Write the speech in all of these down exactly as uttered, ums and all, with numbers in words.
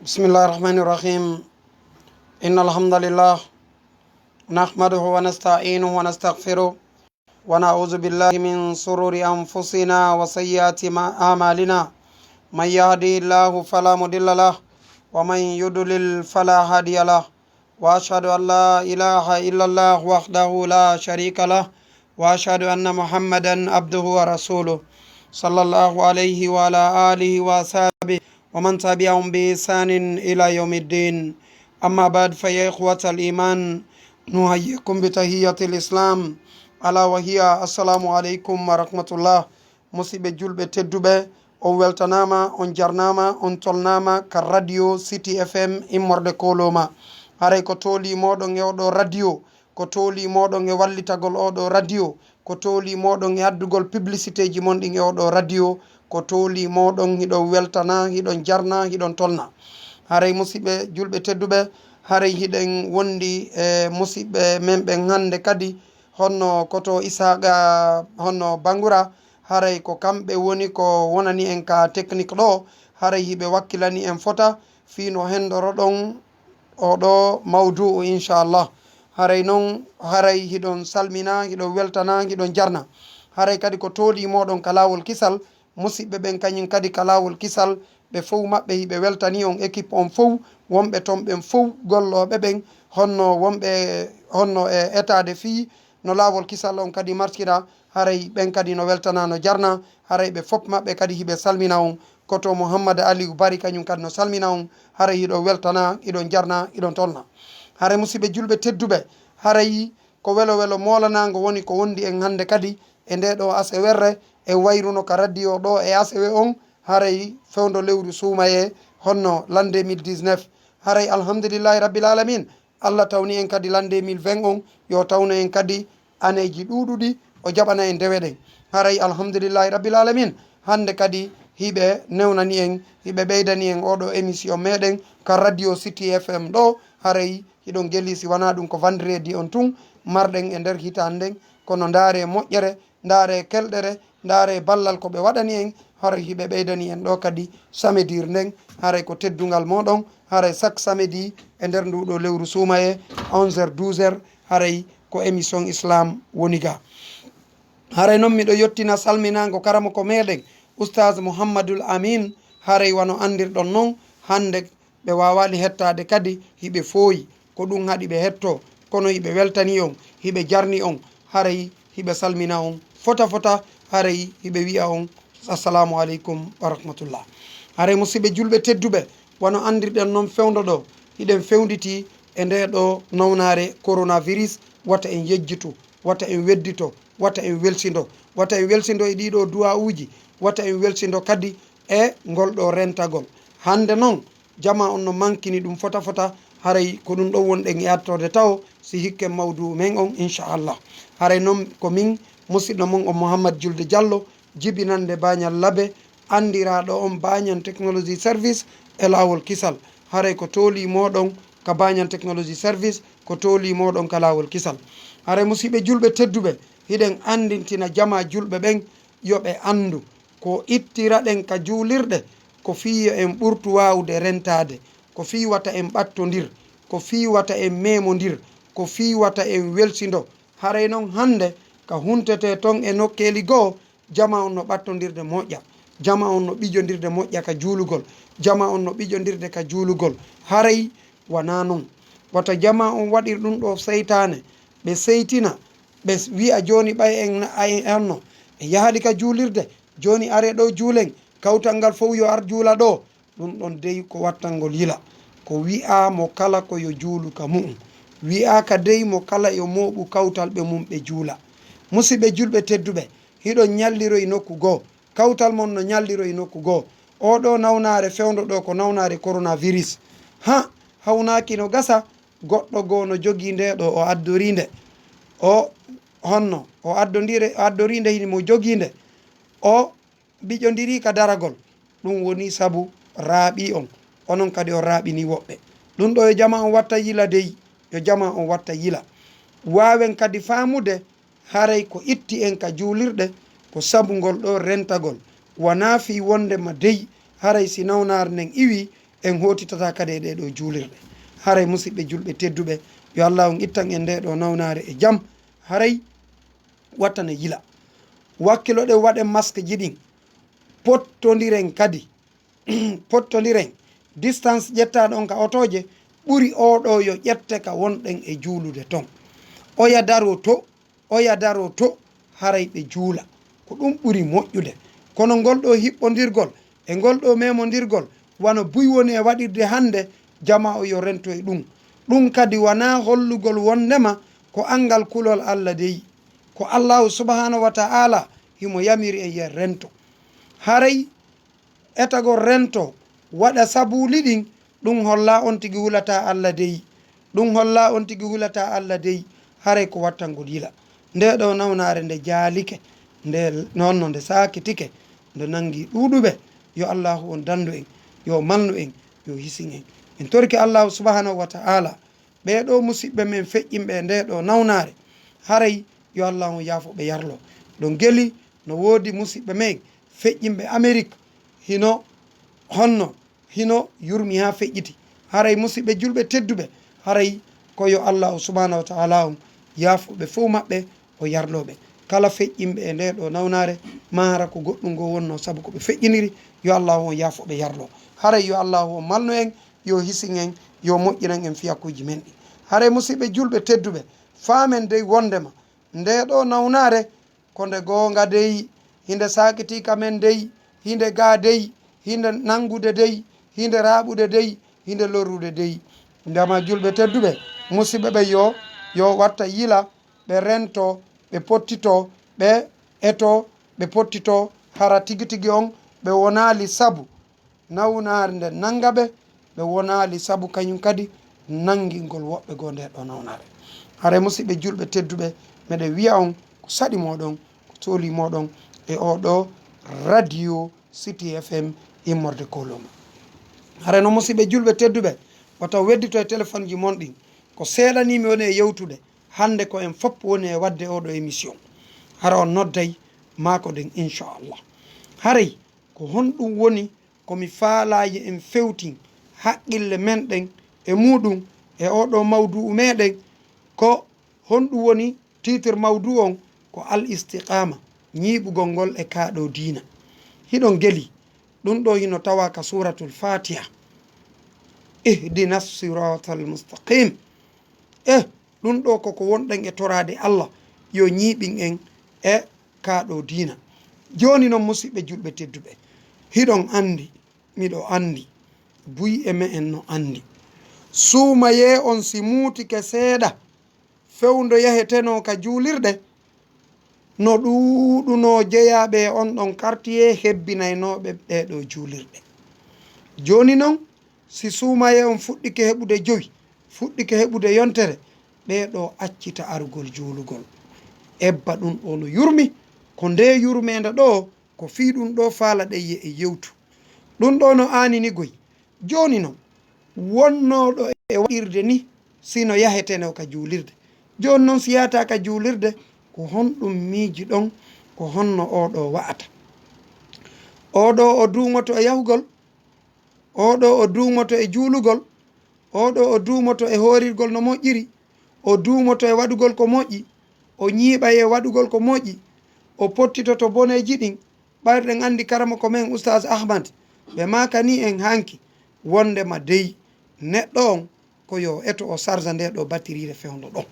بسم الله الرحمن الرحيم. إن الحمد لله نحمده ونستعينه ونستغفره، ونعوذ بالله من شرور أنفسنا وسيئات ما-، أعمالنا. من يهده الله فلا مضل له، ومن يضلل فلا هادي له. وأشهد أن لا إله إلا الله وحده لا شريك له، وأشهد أن محمدا عبده ورسوله، صلى الله عليه وعلى آله وأصحابه ومن تبعهم بإحسان إلى يوم الدين. أما بعد، فيا إخوة الإيمان، نحييكم بتحية الإسلام، ألا وهي السلام عليكم ورحمة الله. Musiɓɓe julɓe tedduɓe, on weltanaama, on jarnaama, on tolnaama ka Radio City F M immorde Koloma. Haray ko tooli mooɗon e oɗo radio, ko tooli mooɗon e wallitagol oɗo radio, ko tooli mooɗon e addugol publicité ji mon ɗin e oɗo radio, ko tooli mooɗon hiɗon weltana, hiɗon jarna, hiɗon tolna. Haray musiɓɓe julɓe tedduɓe, haray hiɗen wondi e musiɓɓe men ɓen hannde kadi, honno koto Isaaqa, honno Bangura, haray ko kamɓe woni ko wonani en ka technique ɗo, haray hiɓe wakkilani en fota fii no hendoroɗon oɗo mawdu'u, inchallah. Haray non, haray hiɗon salmina, hiɗon weltana, hiɗon jarna. Haray kadi ko tooli mooɗon ka laawol kisal, musiɓɓe ɓen kañum kadi ka laawol kisal, ɓe fow maɓɓe hiɓe weltani on, équipe on fow, wonɓe ton ɓen fow, gollooɓe ɓen, honno wonɓe, honno e etaade fii no laawol kisal on kadi marcira, haray ɓen kadi no weltana, no jarna, haray ɓe fop maɓɓe kadi hiɓe salmina on. Koto Mouhammad Aliou Bari kañum kadi no salmina on, haray hiɗon weltana, hiɗon jarna, hiɗon tolna. Haray musiɓɓe julɓe tedduɓe, haray ko welo welo moolanaango woni ko wondi en hannde kadi e nde ɗo asewerre, en wayruno ka radio ɗo e asewe on, haray fewndo lewru suumayee honno l'an deux mille dix-neuf. Haray alhamdulillahi rabbil alamin, Allah tawni en kadi l'an deux mille vingt on, yo tawnu en kadi aneeji ɗuuɗuɗi, o jaɓana en dewe ɗen. Haray alhamdulillahi rabbil alamin, hannde kadi hiɓe newnani en, hiɓe ɓeydani en oɗo émission meɗen ka Radio City F M ɗo, haray hiɗon geli si wanaa ɗum ko vendredi on tun marɗen e nder hitaande nden, kono ndaare moƴƴere, ndaare kelɗere, ndaare ballal ko ɓe waɗani en, haray hiɓe ɓeydani en ɗo kadi samedir nden, haray ko teddungal moɗon, haray chaque samedi e nder ndu ɗo lewru suumayee, onze heures, douze heures, haray ko émission Islam woni ga. Haray non miɗo yottina salminaango karamoko meɗen, Oustaz Mouhammadul Amin, haray wano anndirɗon non, hannde ɓe waawaali hettaade kadi, hiɓe fooyi. Ko ɗum haɗi ɓe hettoo, kono hiɓe weltani on, hiɓe jarni on, haray hiɓe salmina on fota fota, haray hiɓe wi'a on, "Assalamu aleykum wa rahmatullah." Haray musiɓɓe julɓe tedduɓe, wano anndirɗen non fewndo ɗo, hiɗen fewnditi e nde ɗo nawnaare coronavirus, wata en yejjitu, wata en weddito, wata en welsindo, wata en welsindo e ɗii ɗo duwa'uuji, wata en welsindo kadi e ngol ɗo rentagol. Hannde non, jamaa on no mankini ɗum fota fota, haray ko ɗum ɗon wonɗen e artorde tawo, si hikken mawduu men on, inchallah. Haray non ko min, musiɗɗo mon on Mouhammad Julde Diallo, jibinannde Baañal Labe, anndiraaɗo on Baañan Technology Service e laawol kisal. Haray ko tooli mooɗon ka Baañan Technology Service, ko tooli mooɗon ka laawol kisal. Haray musiɓɓe julɓe tedduɓe, hiɗen anndintina jamaa julɓe ɓen yo ɓe anndu ko ittiraɗen ka juulirɗe, ko fii yo en ɓurtu waawude rentaade, ko fii wata en ɓattondir, ko fii wata en meemondir, ko fii wata en welsindo. Haray non hannde ka huntetee ton e nokkeeli goo, jamaa on no ɓattondirde moƴƴa, jamaa on no ɓijondirde moƴƴa ka juulugol, jamaa on no ɓijondirde ka juulugol. Haray wanaa non. Wata jamaa on waɗir ɗum ɗo seytaane, ɓe seytina, ɓe s-, wi'a jooni ɓay en, en, en no, en yahaali ka juulirde, jooni aree ɗo juulen, kawtal ngal fow yo ar juula ɗo. Ɗum ɗon dey ko wattangol yila. Ko wi'aa mo kala ko yo juulu ka mu'um. Wi'aaka dey mo kala yo mooɓu kawtal ɓe mum ɓe juula. Musiɓɓe julɓe tedduɓe, hiɗon ñalliroyi nokku goo. Kawtal mon no ñalliroyi nokku goo. Oo ɗoo nawnaare fewndo ɗoo ko nawnaare coronavirus. Ha, hawnaaki no gasa, goɗɗo goo no jogii nde ɗoo, o addorii nde. O honno, o addondire-, o addorii nde hino mo jogii nde. O ɓiƴondirii ka daragol. Ɗum woni sabu raaɓii on, onon kadi on raaɓinii woɓɓe. Ɗum ɗoo yo jamaa on watta yila dey, yo jamaa on watta yila. Waawen kadi faamude haray ko itti en ka juulirɗe, ko sabu ngol ɗoo rentagol. Wanaa fii wonndema dey, haray si nawnaare nden iwii, En hootitataa kadi e ɗee ɗoo juulirɗe. Haray, musiɓɓe julɓe tedduɓe, yo Allaahu ittan en ndee ɗoo nawnaare e jam. Haray wattane yila. Wakkiloɗen, waɗen maskji ɗin. Pottondiren kadi. Pottondiren. Distance ƴettaaɗo on ka otooje ɓuri oo ɗoo yo ƴette ka wonɗen e juulude ton. Oya daroo to, oya daroo to, haray ɓe juula. Ko ɗum ɓuri moƴƴude. Kono ngol ɗoo hiɓɓondirgol e ngol ɗoo memondirgol, wano buy woni e waɗirde hannde, jamaa o yo rento e ɗum. Ɗum kadi wanaa hollugol wonndema ko anngal kulol Alla dey. Ko Allaahu subhaanahu wa ta'aalaa himo yamiri en yen rento. Haray etagol rento, waɗa sabuuli ɗin, ɗum hollaa on tigi hulataa Alla dey. Ɗum hollaa on tigi hulataa Alla dey. Haray ko wattangol yila. Ndee ɗoo nawnaare nde jaalike, nde, non no nde saakitike, nde nanngi ɗuuɗuɓe. Yo Allaahu on danndu en, yo malnu en, yo hisin en. En torike Allaahu subhaanahu wa ta'aalaa, ɓee ɗoo musiɓɓe men feƴƴinɓe e ndee ɗoo nawnaare, haray yo Allaahu on yaafo ɓe yarloo. Ɗon geli, no woodi musiɓɓe men feƴƴinɓe Amerik, hino honno, hino yurmi haa feƴƴiti. Haray musiɓɓe julɓe tedduɓe, haray ko yo Allaahu subhaanahu wa ta'aalaa on yaafo ɓe fow maɓɓe, o yarloo ɓe. Kala feƴƴinɓe e ndee ɗoo nawnaare, maa hara ko goɗɗum goo wonnoo sabu ko ɓe feƴƴiniri, yo Allaahu on yaafo ɓe yarloo. Haray yo Allaahu on malnu en, yo hisin en, yo moƴƴinan en fiyakuuji men ɗin. Haray musiɓɓe julɓe tedduɓe, faamen dey wonndema ndee ɗoo nawnaare ko nde goonga dey, hinde saakitii ka men dey, hinde gaa dey, hinde nanngude dey, hinde raaɓude dey, hinde lorrude dey. Ndema julɓe tedduɓe, musiɓɓe ɓe yo, yo watta yila, ɓe rento, ɓe pottito, ɓe eto, ɓe pottito, hara tigi tigi on ɓe wonaali sabu nawnaare nde nannga ɓe, ɓe wonaali sabu kañum kadi nanngingol woɓɓe goo ndee ɗoo nawnaare. Haray musiɓɓe julɓe tedduɓe, meɗen wi'a on ko saɗi mooɗon, ko toolii mooɗon e oo ɗoo radio City F M immorde Koloma. Haray non musiɓɓe julɓe tedduɓe, wata weddito e telefonji mon ɗin. Ko seeɗa nii mi woni e yewtude, hannde ko en fow woni e waɗde oo ɗoo émission. Hara on nodday, maakoɗen inchallah. Haray ko honɗum woni ko mi faalaa yo en fewtin haqqille men ɗen e muuɗum e oo ɗoo mawdu'u meɗen? Ko honɗum woni titre mawdu'u on? Ko al istiqaama, ñiiɓugol ngol e kaa ɗoo diina. Hiɗon geli, ɗum ɗoo hino tawaa ka suuratul Faatiha. Ihdina siraatal mustaqim. Eh, ɗum ɗoo ko ko wonɗen e toraade Alla, yo ñiiɓin en e kaa ɗoo diina. Jooni non, musiɓɓe julɓe tedduɓe, hiɗon anndi, miɗo anndi, buy e me'en no anndi. Suumayee on si muutike seeɗa, fewndo yahetenoo ka juulirɗe, no ɗuuɗunoo jeyaaɓe e on ɗon kartiyee hebbinaynooɓe ɗee ɗoo juulirɗe. Jooni non, si suumayee on fuɗɗike heɓude jowi, fuɗɗike heɓude yontere, ɓee ɗoo accita arugol juulugol. Ebba ɗum ɗoo no yurmi, ko ndee yurmeende ɗoo, ko fii ɗum ɗoo faalaɗen yo en yewtu. Ɗum ɗoo no aanini goy. Jooni non, wonnooɗo e waɗirde nii, si no yahetenoo ka juulirde. Jooni non, si yahataa ka juulirde, ko honɗum miijiɗon, ko honno oo ɗoo wa'ata? Oo ɗoo o duumoto e yahugol, oo ɗoo o duumoto e juulugol, oo ɗoo o duumoto e hoorirgol no moƴƴiri, o duumoto e waɗugol ko moƴƴi, o ñiiɓay e waɗugol ko moƴƴi, o pottitoto boneeji ɗin. Ɓayri ɗen anndi karamoko men Ustaas Ahmad, ɓe maakanii en hanki wonndema dey neɗɗo on ko yo eto o sarja ndee ɗoo batiriire fewndo ɗoo.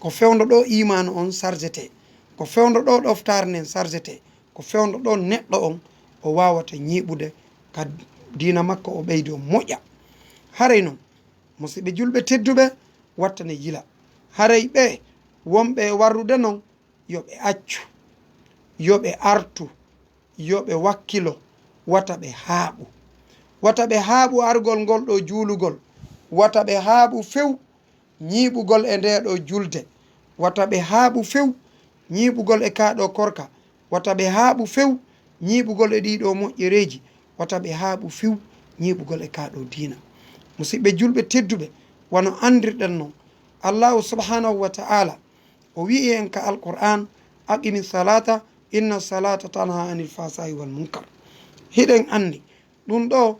Ko fewndo ɗoo iimaanu on sarjetee, ko fewndo ɗoo ɗoftaare nden sarjetee, ko fewndo ɗoo neɗɗo on o waawata ñiiɓude ka diina makko, o ɓeydoo moƴƴa. Haray non, musiɓɓe julɓe tedduɓe, wattane yila. Haray ɓee wonɓe e warrude non, yo ɓe accu, yo ɓe artu, yo ɓe wakkilo, wata ɓe haaɓu. Wata ɓe haaɓu argol ngol ɗoo juulugol. Wata ɓe haaɓu few ñiiɓugol e ndee ɗoo julde. Wata ɓe haaɓu few ñiiɓugol e kaa ɗoo korka. Wata ɓe haaɓu few ñiiɓugol e ɗii ɗoo moƴƴereeji. Wata ɓe haaɓu few ñiiɓugol e kaa ɗoo diina. Musiɓɓe julɓe tedduɓe, wano anndirɗen non, Allaahu subhaanahu wa ta'aalaa, o wi'i en ka Alqur'aan, "Aqimi salata, inna salata tanha anil fahsaa'i wal munkar." Hiɗen anndi, ɗum ɗoo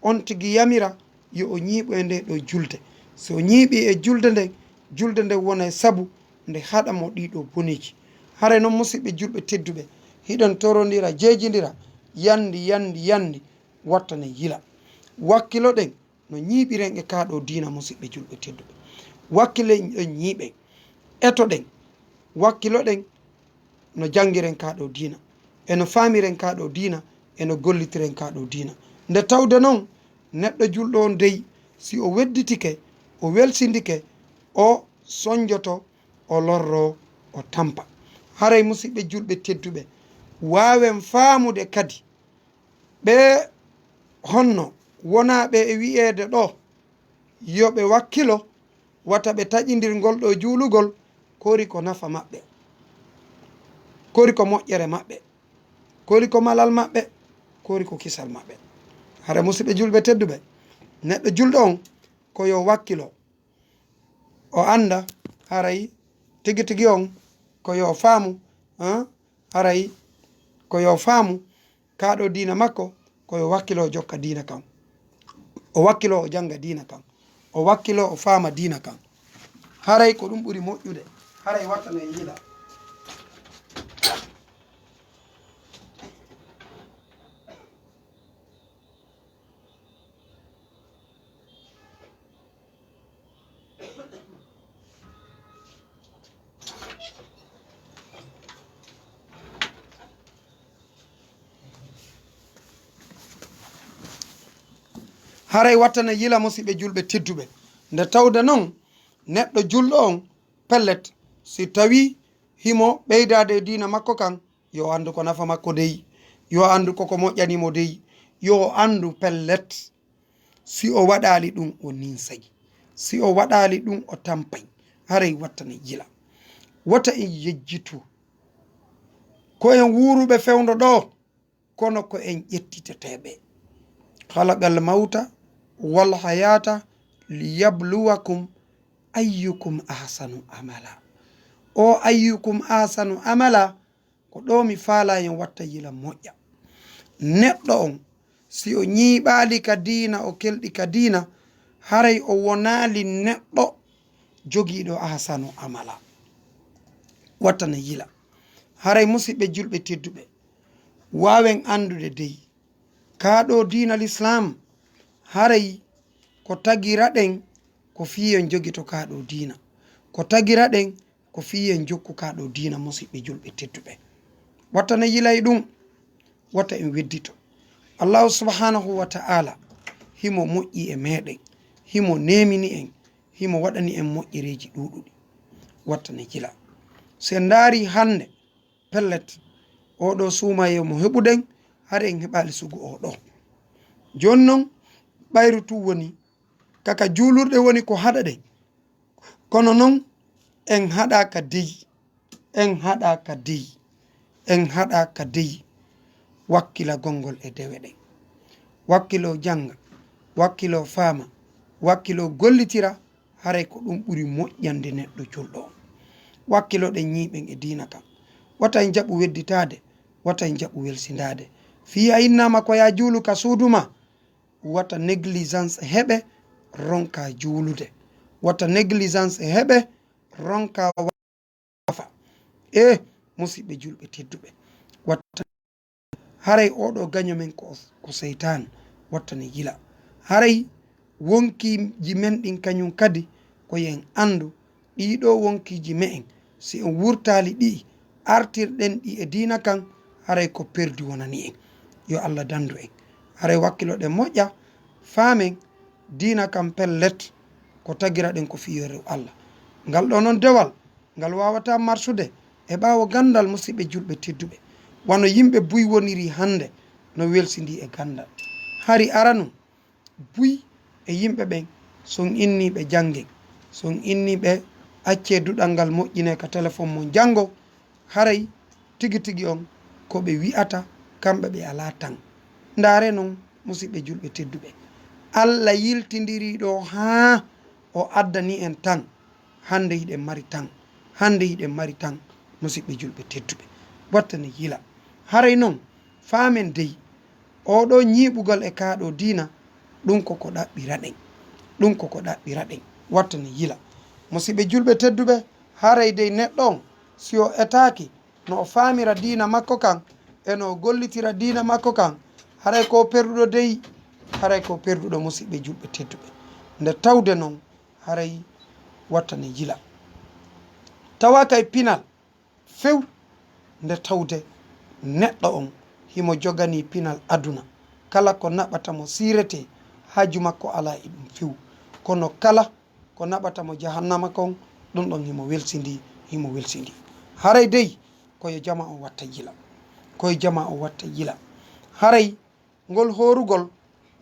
on tigi yamira yo o ñiiɓo e nde ɗo julde. So o ñiiɓi e julde nden, julde nden wona e sabu nde haɗa mo ɗiɗo boneeji. Haray noon, musidɓe julɓe tedduɓe, hiɗen torondira, jeejindira, yandi, yandi, yandi, wattane yila. Wakkiloɗen no ñiiɓiren e kaa ɗo diina, musidɓe julɓe tedduɓe. Wakkilen ɗon ñiiɓen, etoɗen, wakkiloɗen no janngiren kaa ɗo diina, e no faamiren kaa ɗo diina, e no gollitiren kaa ɗo diina. Nde tawde noon, neɗɗo julɗo on dey, si o wedditike, o welsindike, o sonjoto, o lorro, o tampa. Haray, musidɓe julɓe tedduɓe, waawen faamude kadi ɓe honno wonaaɓe e wi'eede ɗo yo ɓe wakkilo, wata ɓe taƴindir ngol ɗo juulugol, kori ko nafa maɓɓe, kori ko moƴƴere maɓɓe, kori ko malal maɓɓe, kori ko kisal maɓɓe. Hara, musidɓe julɓe tedduɓe, neɗɗo julɗo on ko yo wakkilo, o annda haray tigi tigi on ko yo faamu, ah, haray ko yo faamu kaa ɗo diina makko, ko yo wakkilo o jokka diina kan, o wakkilo o jannga diina kan, o wakkilo o faama diina kan. Haray ko ɗum ɓuri moƴƴude, haray wattano e yila. Haray wattana yila, musidɓe julɓe tedduɓe. Nde tawde noon, neɗɗo julɗo on, pellet, si tawii himo ɓeydaade e diina makko kan, yo anndu ko nafa makko dey, yo anndu ko ko moƴƴani mo dey, yo anndu pellet. Si o waɗaali ɗum, o ninsay. Si o waɗaali ɗum, o tampay. Haray wattane yila. Wota en yejjitu ko en wuuruɓe fewndo ɗo, kono ko en ƴettiteteeɓe. Khalaqal mawta wal hayata liyabluwakum ayyukum ahsanu amala. O ayyukum ahsanu amala, ko ɗo mi faalaa en watta yila moƴƴa. Neɗɗo on, si o ñiiɓaali ka diina, o kelɗi ka diina, haray o wonaali neɗɗo jogiiɗo ahsanu amala. Wattana yila. Haray, musidɓe julɓe tedduɓe, waawen anndude dey, kaa ɗo diina Lislaam, haray ko tagira ɗen ko fii en jogito kaa ɗo diina. Ko tagira ɗen ko fii en jokku kaa ɗo diina, musidɓe julɓe tedduɓe. Wattana yilay ɗum, wata en weddito. Allahu subhanahu wa ta'ala, himo moƴƴi e meɗen, himo neemini en, himo waɗani en moƴƴereeji ɗuuɗuɗi. Wattane jila. Si en ndaari hannde, pellet, oo ɗoo suumayee mo heɓuɗen, hari en heɓaali sugu oo ɗoo. Jooni non, ɓayru tun woni, kaka juulurɗe woni ko haɗa ɗen. Kono non, en haɗaaka dey, en haɗaaka dey, en haɗaaka dey wakkilagol ngol e dewe ɗen. Wakkiloo jannga, wakkiloo faama, wakkiloo gollitira, haray ko ɗum ɓuri moƴƴande neɗɗo julɗo on. Wakkiloɗen ñiiɓen e diina kan. Wata en jaɓu wedditaade, wata en jaɓu welsindaade. Fii a innaama ko yaa juulu ka suudu maa, wata négligence heɓe ronka juulude. Wata négligence heɓe ronka wafa. E, musidɓe julɓe tedduɓe, watta haray oo ɗoo gaño men ko, ko seytaan, wattane yila. Haray wonkiiji men ɗin kañum kadi ko yo en anndu ɗii ɗoo wonkiiji me'en, si en wurtaali ɗi, artirɗen ɗi e diina kan, haray ko perdu wonani en. Yo Allah danndu en. Haray wakkiloɗen moƴƴa, faamen diina kan pellet, ko tagira ɗen ko fii yo rew Allah. Ngal ɗoo non dewal, ngal waawataa marsude e ɓaawo ganndal, musidɓe julɓe tedduɓe. Wano yimɓe buy woniri hannde, no welsindii e ganndal. Hari aranun, buy e yimɓe ɓen, si on innii ɓe janngen, si on innii ɓe accee duɗal ngal moƴƴinee ka telefon mon janngo, haray tigi tigi on ko ɓe wi'ata, kamɓe ɓe alaa tan. Ndaaree non, musidɓe julɓe tedduɓe, Allah yiltindirii ɗoo haa o addanii en tan. Hannde hiɗen mari tan, hannde hiɗen mari tan, musidɓe julɓe tedduɓe. Wattane yila. Haray non, faamen dey, oo ɗoo ñiiɓugol e kaa ɗoo diina, Ɗum ko ko ɗaɓɓiraɗen. Ɗum ko ko ɗaɓɓiraɗen. Wattane yila. Musidɓe julɓe tedduɓe, haray dey neɗɗo on, si o etaaki no o faamira diina makko kan, e no o gollitira diina makko kan, haray ko perduɗo dey, haray ko perduɗo, musidɓe julɓe tedduɓe. Nde tawde non, haray wattane yila. Tawa kay pinal few, nde tawde neɗɗo on himo joganii pinal aduna, kala ko naɓata mo siirete, haaju makko alaa e ɗum few. Kono kala ko naɓata mo jahannama kon, ɗum ɗon himo welsindii, himo welsindii. Haray dey, ko yo jama on watta yila. Ko yo jama on watta yila. Haray ngol hoorugol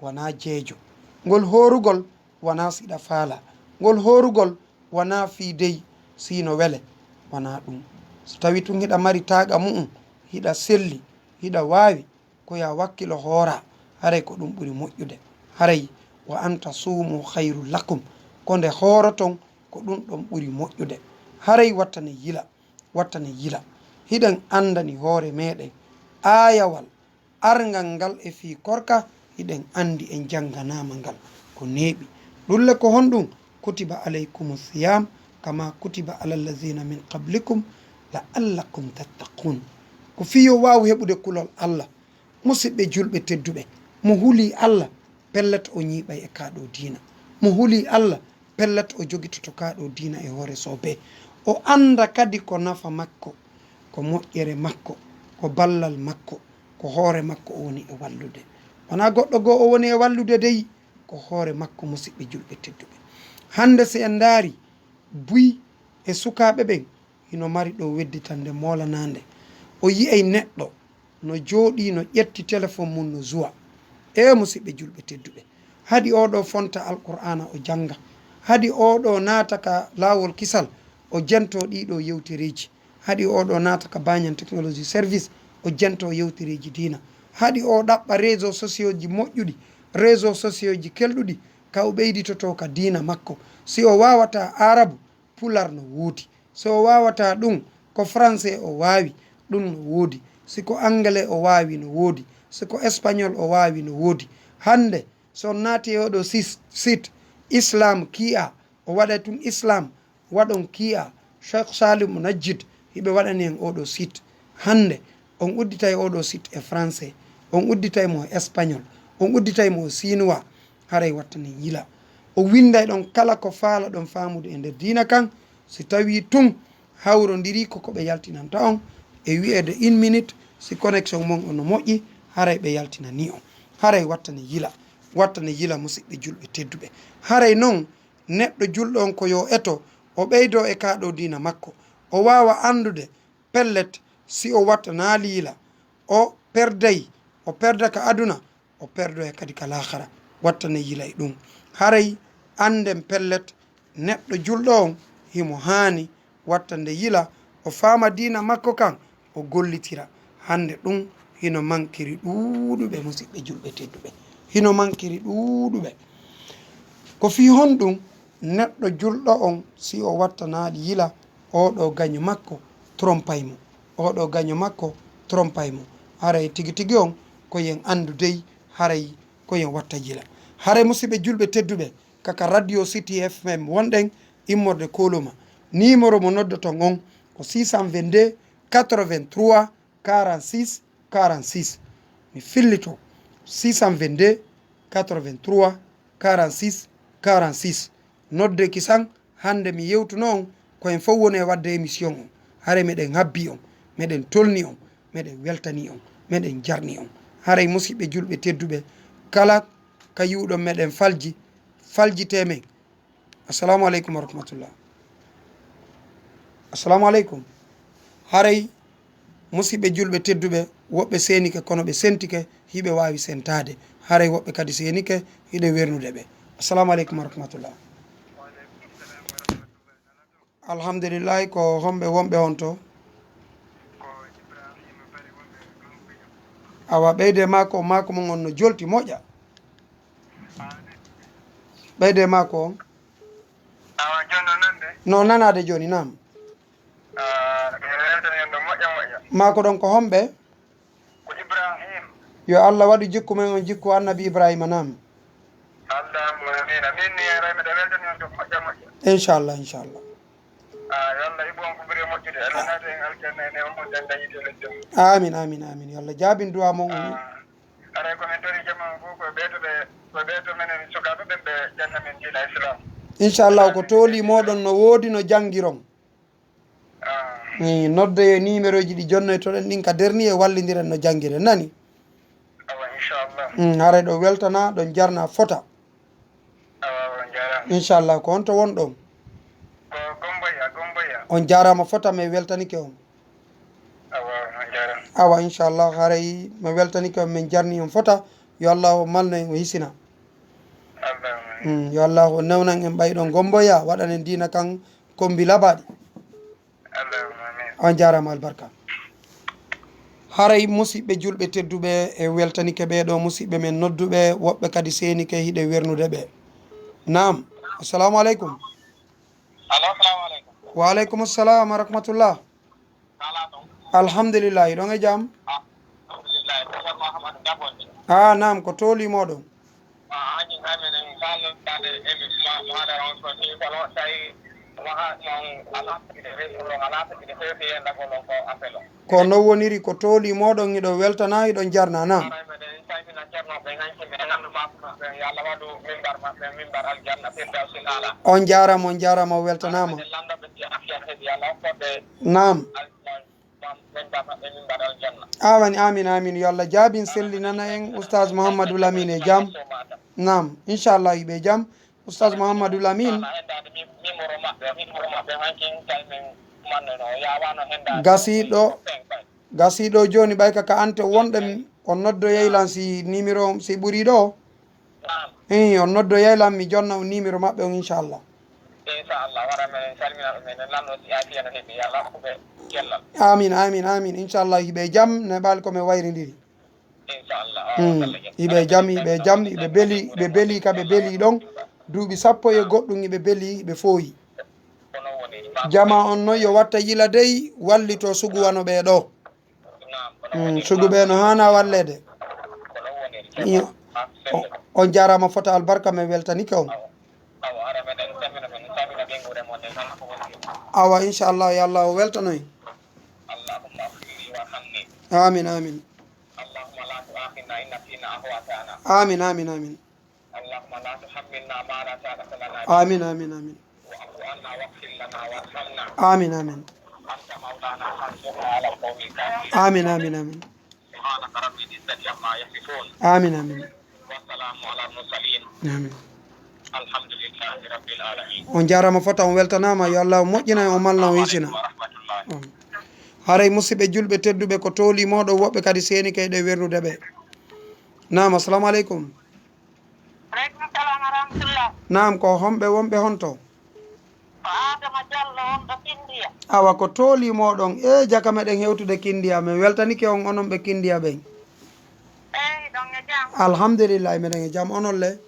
wanaa jeejo. Ngol hoorugol wanaa siɗa faala. Ngol hoorugol wanaa fii dey siino wele. Wanaa ɗum. So tawi tun hiɗa mari taaqa mu'un, hiɗa selli, hiɗa waawi, ko yo a wakkilo hooraa, haray ko ɗum ɓuri moƴƴude. Haray, "Wa an tasuumu khayrun lakum." Ko nde hooroton, ko ɗum ɗon ɓuri moƴƴude. Haray wattane yila, wattane yila. Hiɗen anndani hoore meɗen aayawal arngal ngal e fii korka, hiɗen anndi en jannganaama ngal ko neeɓi. Ɗum le ko honɗum? "Kutiba alaykumu siyam kama kutiba ala allazina min qablikum la'allakum tattaqun." Ko fii yo waawu heɓude kulol Allah. Musidɓe julɓe tedduɓe, mo hulii Allah, pellet o ñiiɓay e kaa ɗoo diina. Mo hulii Allah, pellet o jogitoto kaa ɗoo diina e hoore soobee. O annda kadi ko nafa makko, ko moƴƴere makko, ko ballal makko, ko hoore makko o woni e wallude. Wanaa goɗɗo goo o woni e wallude dey, ko hoore makko, musidɓe julɓe tedduɓe. Hannde si en ndaari buy e sukaaɓe ɓen, hino mari ɗo wedditande moolanaande. O yi'ay neɗɗo no jooɗii, no ƴetti telefon mum, no zuwa. Ee, musidɓe julɓe tedduɓe, haɗi oo ɗoo fonta Alqur'aana o jannga. Haɗi oo ɗoo naata ka laawol kisal, o jentoo ɗii ɗoo yewtereeji. Haɗi oo ɗoo naata ka Banyan Technology Service, o jentoo yewtereeji diina. Haɗi oo ɗaɓɓa réseaux sociaux ji moƴƴuɗi, réseaux sociaux ji kelɗuɗi, ka o ɓeyditotoo ka diina makko. Si o waawataa Aarabu, Pular no woodi. Si o waawataa ɗum, ko Français o waawi, ɗum no woodi. Si ko Anglais o waawi, no woodi. Si ko Espagnol o waawi, no woodi. Hannde, so on naati e oo ɗoo sis-, site, Islam Kiya, o waɗay tun Islam, waɗon Kiya, Cheikh Salim Najid, hiɓe waɗani en oo ɗoo site. Hannde, on udditay oo ɗoo site e Français, on udditay mo e Espagnol, on udditay mo e Chinois, haray wattane yila. O winnday ɗon kala ko faalaɗon faamude e nder diina kan, si tawii tun hawrondirii ko ko ɓe yaltinanta on, e wi'eede une minute, si connexion mon on no moƴƴi, haray ɓe yaltinanii on. Haray wattane yila, wattane yila, musidɓe julɓe tedduɓe. Haray non, neɗɗo julɗo on ko yo eto, o ɓeydoo e kaa ɗoo diina makko, o waawa anndude pellet, si o wattanaali yila, o perday, o perda ka aduna, o perdoya kadi ka laakara. Wattane yila e ɗum. Haray annden pellet, neɗɗo julɗo on himo haani wattande yila, o faama diina makko kan, o gollitira. Hannde ɗum hino mankiri ɗuuɗuɓe, musidɓe julɓe tedduɓe. Hino mankiri ɗuuɗuɓe. Ko fii honɗum? Neɗɗo julɗo on, si o wattanaali yila, oo ɗoo gaño makko trompay mo. Oo ɗoo gaño makko trompay mo. Haray tigi tigi on, ko yen anndu dey, haray ko yen watta yila. Haray, musidɓe julɓe tedduɓe, kaka Radio City F M wonɗen, immorde Koloma. Numéro mo noddoton on ko six cent vingt-deux quatre-vingt-trois quarante-six quarante-six. Mi fillito, six cent vingt-deux quatre-vingt-trois quarante-six quarante-six. Nodde kisan, hannde mi yewtuno on ko en fof woni e waɗde émission on. Haray meɗen habbi on, meɗen tolni on, meɗen weltani on, meɗen jarni on. Haray, musidɓe julɓe tedduɓe, kala ka yi'uɗon meɗen falji, faljitee men. Assalamu aleykum wa rahmatullah. Assalamu aleykum. Haray, musidɓe julɓe tedduɓe, woɓɓe seenike, kono ɓe sentike, hiɓe waawi sentaade. Haray woɓɓe kadi seenike, hiɗe wernude ɓe. Assalamu aleykum wa rahmatullah. Alhamdulillahi, ko homɓe wonɓe on to? Awa, ɓeyde maako, maako mon on no jolti moƴƴa. Ɓeyde maako on. Awa, jooni no nande? No nanaade jooni, naam. Ah, mi weltani on ɗo moƴƴa moƴƴa. Maako ɗon ko homɓe? Ko Ibrahim. Yo Allah waɗu jikku men on jikku Annabi Ibrahima, naam. Allahumma amiin. Amiin. Ni, haray miɗo weltani on to moƴƴa moƴƴa. Inchallah, inchallah. Ah, yo Allah ibu on ko ɓuri moƴƴude. Allah naata en aljanna e neema mon, danda yiite lejjum. Amin, amin, amin. Yo Allah jaabin du'a mon. Ah, haray ko min tori jama on fof ko ɓeeto ɓe, ko ɓeeto menen sukaaɓe ɓen ɓe janna min diina Islam. Inchallah, ko tooli moɗon no woodi no jangiron. Ah. Mi noddoye numéroji ɗi jonnoytoɗen ɗin ka dernier, wallindiren no jangiren, nani? Awa, inchallah. Mm, haray ɗo weltana, ɗon jarna fota. Awa, awa, on jarama. Inchallah, ko honto wonɗon? Ko Gomboya, Gomboya. On jarama fota, mi weltanike on. Awa, on jarama. Awa, inchallah, haray mi weltanike on, min jarni on fota. Yo Allah o malno en, o hisina. Allahumma amin. Mm, yo Allah o newnan en ɓay ɗon Gomboya, waɗan en diina kan kombi labaɗi. Allahumma amin. On jarama, albarka. Haray musiɓɓe julɓe tedduɓe, e weltanike ɓe ɗo musiɓɓe men nodduɓe, woɓɓe kadi seenike hiɗe wernude ɓe. Naam. Assalamu aleykum. Alo, assalamu aleykum. Wa aleykum assalam wa rahmatullah. Alhamdulillah, hiɗon e jam? Alhamdulillah, ko Cheikh Mouhamadou Dabo ni. Ah, naam, ko tooli moɗon? Ah, amin, amin, amin. Kala kala emission mo haɗa on ko si kono tawi mo ha-, non ala ko ɓe feefi, non ala ko ɓe feefi e ndagol on ko appel on. Ko non woniri, ko tooli moɗon, hiɗon weltana, hiɗon jarna, naam. Haray meɗen calmina ceerno ɓe, hanki ɓe, e renndo makko maɓɓe, yo Allah waɗu mimbar maɓɓe, mimbar aljanna, firdawsil ala. On jarama, on jarama, o weltanama. Haray meɗen lanndo ɓe si afiya heɓi, yo Allah hokku ɓe. Naam. Al-, Amin, amin, amin. Yo Allah jaabin, sellinana en Oustaz Mouhamadou Lamine e jam. Naam, inchallah, hiɓe jam. Oustaz Mouhamadou Lamine. Gasi ɗo, gasi ɗo jooni ɓay ka, ka ante wonɗen, on noddoyay lan si numéro, si ɓuri ɗo. Naam. Ii, on noddoyay lan, mi jonna on numéro maɓɓe on, inchallah. Inchallah, wara men salmina ɗum, men lanndo si afiya no heɓi, yo Allah hokku ɓe cellal. Amin, amin, amin. Inchallah, hiɓe jam, neɓaali ko men wayrindiri. Inchallah, o, hmm, Allah jam. Hiɓe jam, hiɓe jam, hiɓe beli, hiɓe beli ka ɓe beli ɗon. Duuɓi sappo e goɗɗum hiɓe beli, hiɓe fooyi. Ko non woni. Jama on non yo watta yila dey, wallito sugu wano ɓe ɗo. Mm, sugu ɓe no haana walleede. Iyo. O-, on jarama fota, albarka, men weltanike on. Awa, inchallah, yo Allah o weltanoy. Amin, amin. Amin, amin, amin. اللهم لا تحملنا ما لا طاقة لنا به. آمين، آمين، آمين. واعف عنا واغفر لنا وارحمنا. آمين، آمين. أنت مولانا فانصرنا على القوم الكافرين. آمين، آمين، آمين. سبحان ربك رب العزة عما يصفون. آمين، آمين. وسلام على المرسلين. آمين. الحمد لله رب العالمين. On jarama fota, on weltanama, yo Allah o moƴƴina, o malna, o hisina. السلام عليكم ورحمة الله. Haray musiɓɓe julɓe tedduɓe, ko tooli moɗon, woɓɓe kadi seenike hiɗe wernude ɓe. Naam, assalamu aleykum. Aleykum salam wa rahmatullah. Naam, ko homɓe wonɓe honto? Ko Adama Diallo wonɗo Kindiya. Awa, ko tooli moɗon. E, jaka meɗen hewtude Kindiya, men weltanike on, onon ɓe Kindiya ɓen. Eyi, ɗon e jam. Alhamdulillah, meɗen e jam, onon le?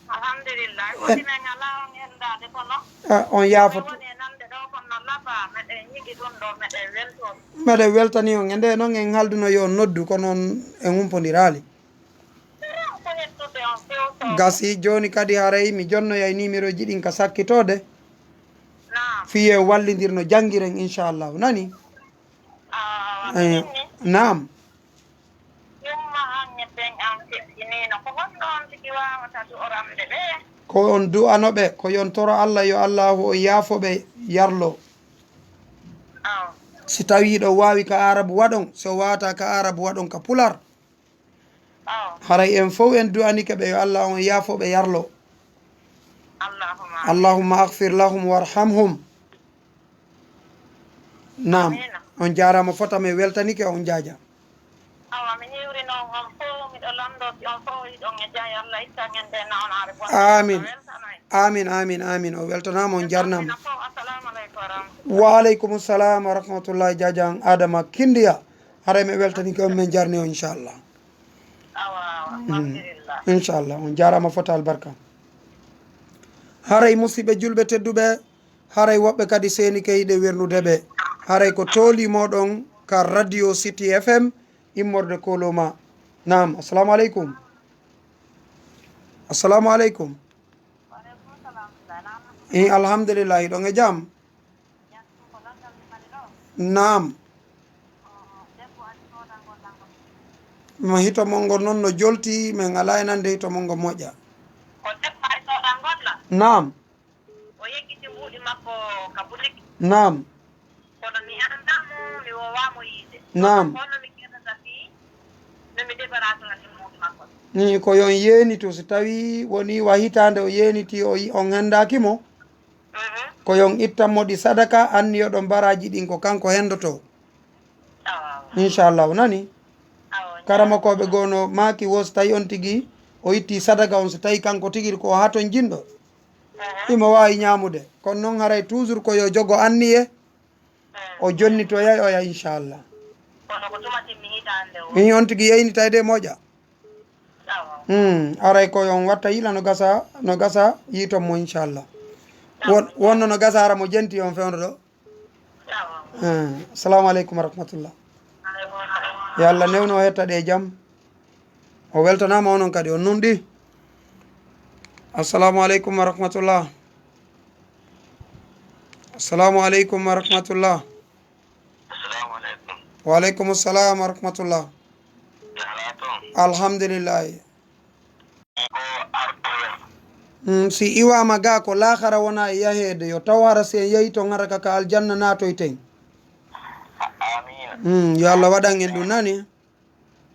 Alhamdulillah. Woni men alaa on hendaade kono. Ah, on yaafoto. Woni e nande ɗo kono laba, meɗen yiɗi ɗum ɗo, meɗen weltoo. Meɗen weltani on. E nde noon en halduno yo on noddu, kono on en humpondiraali. Ko hettude on fewto. Gasi jooni kadi haray mi jonnoyay numéro ji ɗin ka sakkitoode. Naam. Fii en wallindir no janngiren, inchallahu. Nani? Ah, eh, naam. Yumma an e ben an teddiniino. Ko honno on tigi waawata du'oramde ɓe? Ko on du'ano ɓe, ko yo on toro Allah, yo Allaahu o yaafo ɓe, yarlo. Aw. Si tawii hiɗo waawi ka Aarabu waɗon, si o waawataa ka Aarabu waɗon ka Pulaar. Aw. Haray en fow en du'anike ɓe, yo Allah on yaafo ɓe, yarlo. Allahumma. Allahumma aghfir lahum warhamhum. Naam. Amiina. On jaaraama fota, mi weltanike on jaaja. Awa, mi hiwrino on fow, miɗo lanndo si on fow hiɗon e jam, Allah ittan en nde nawnaare bonde. Amiin. Weltanoy. Amiin, amiin, amiin. O weltanaama, on jarnaama. Amiina fow. Assalamu aleykum wa rahmatullahi. Wa aleykum salam wa rahmatullahi. Jaajan Adama Kindiya. Haray mi weltanike on, min jarni on, inchallah. Awa, awa. Mm. Alhamdulillah. Inchallah. On jaaraama fota, albarka. Haray musiɓɓe julɓe tedduɓe, haray woɓɓe kadi seenike hiɗe wernude ɓe. Haray ko tooli mooɗon ka Radio City F M, immorde Koloma. Naam, assalamu aleykum. Assalamu aleykum. I, alhamdulillahi, ɗon e jam? Naam. Ma hito mon ngol noon no jolti, min alaa e nande hito mon ngol moƴƴa. Ko debbo ay soodangol la? Naam. O yeggiti mbuuɗi makko ka butik. Naam. Kono mi anndaa mo, mi woowaamo yiide. Naam. Kono mi ƴettata fii no mi débarrassira ɗum mbuuɗi makko. Ni ko yon yeenitu, si tawii wonii wa hitaande o yeeniti, o yi-, on henndaaki mo, mhm, ko yon ittan mo ɗi sadaka, anniyoɗon baraaji ɗin ko kanko henndotoo. Awa. Inchallahu, nani? Awa, karamokooɓe goo no maaki wo, so tawii on tigi o itti sadaka on, so tawii kanko tigi ko o hatonjinɗo, mhm, himo waawi ñaamude. Kono noon haray toujours ko yo jogo anniye, o jonnitoyay oya, inchallah. Kono ko tuma timmi hitaande o? Min on tigi yeynitayde moƴƴa. Awa. Hmm, aray ko on watta yila no gasa, no gasa yiton mo, inchallah. Won, wonno no gasa ara mo jenti on fewndo ɗo. Awa. Hmm, assalamu aleykum wa rahmatullah. Aleykum salam. Yo Allah newnu o hetta ɗe jam. O weltanaama onon kadi, on nunɗi. Assalamu aleykum wa rahmatullah. Assalamu aleykum wa rahmatullah. Assalamu aleykum. Wa aleykum assalam wa rahmatullah. Yahla toon. Alhamdulillahi. Ko artoya. Mm, si iwaama ga ko laakara wona e yaheede, yo taw hara si en yahi toon hara ka, ka aljanna naatoyten. A-, amiin. Mm, yo Allah waɗan en ɗum, nani?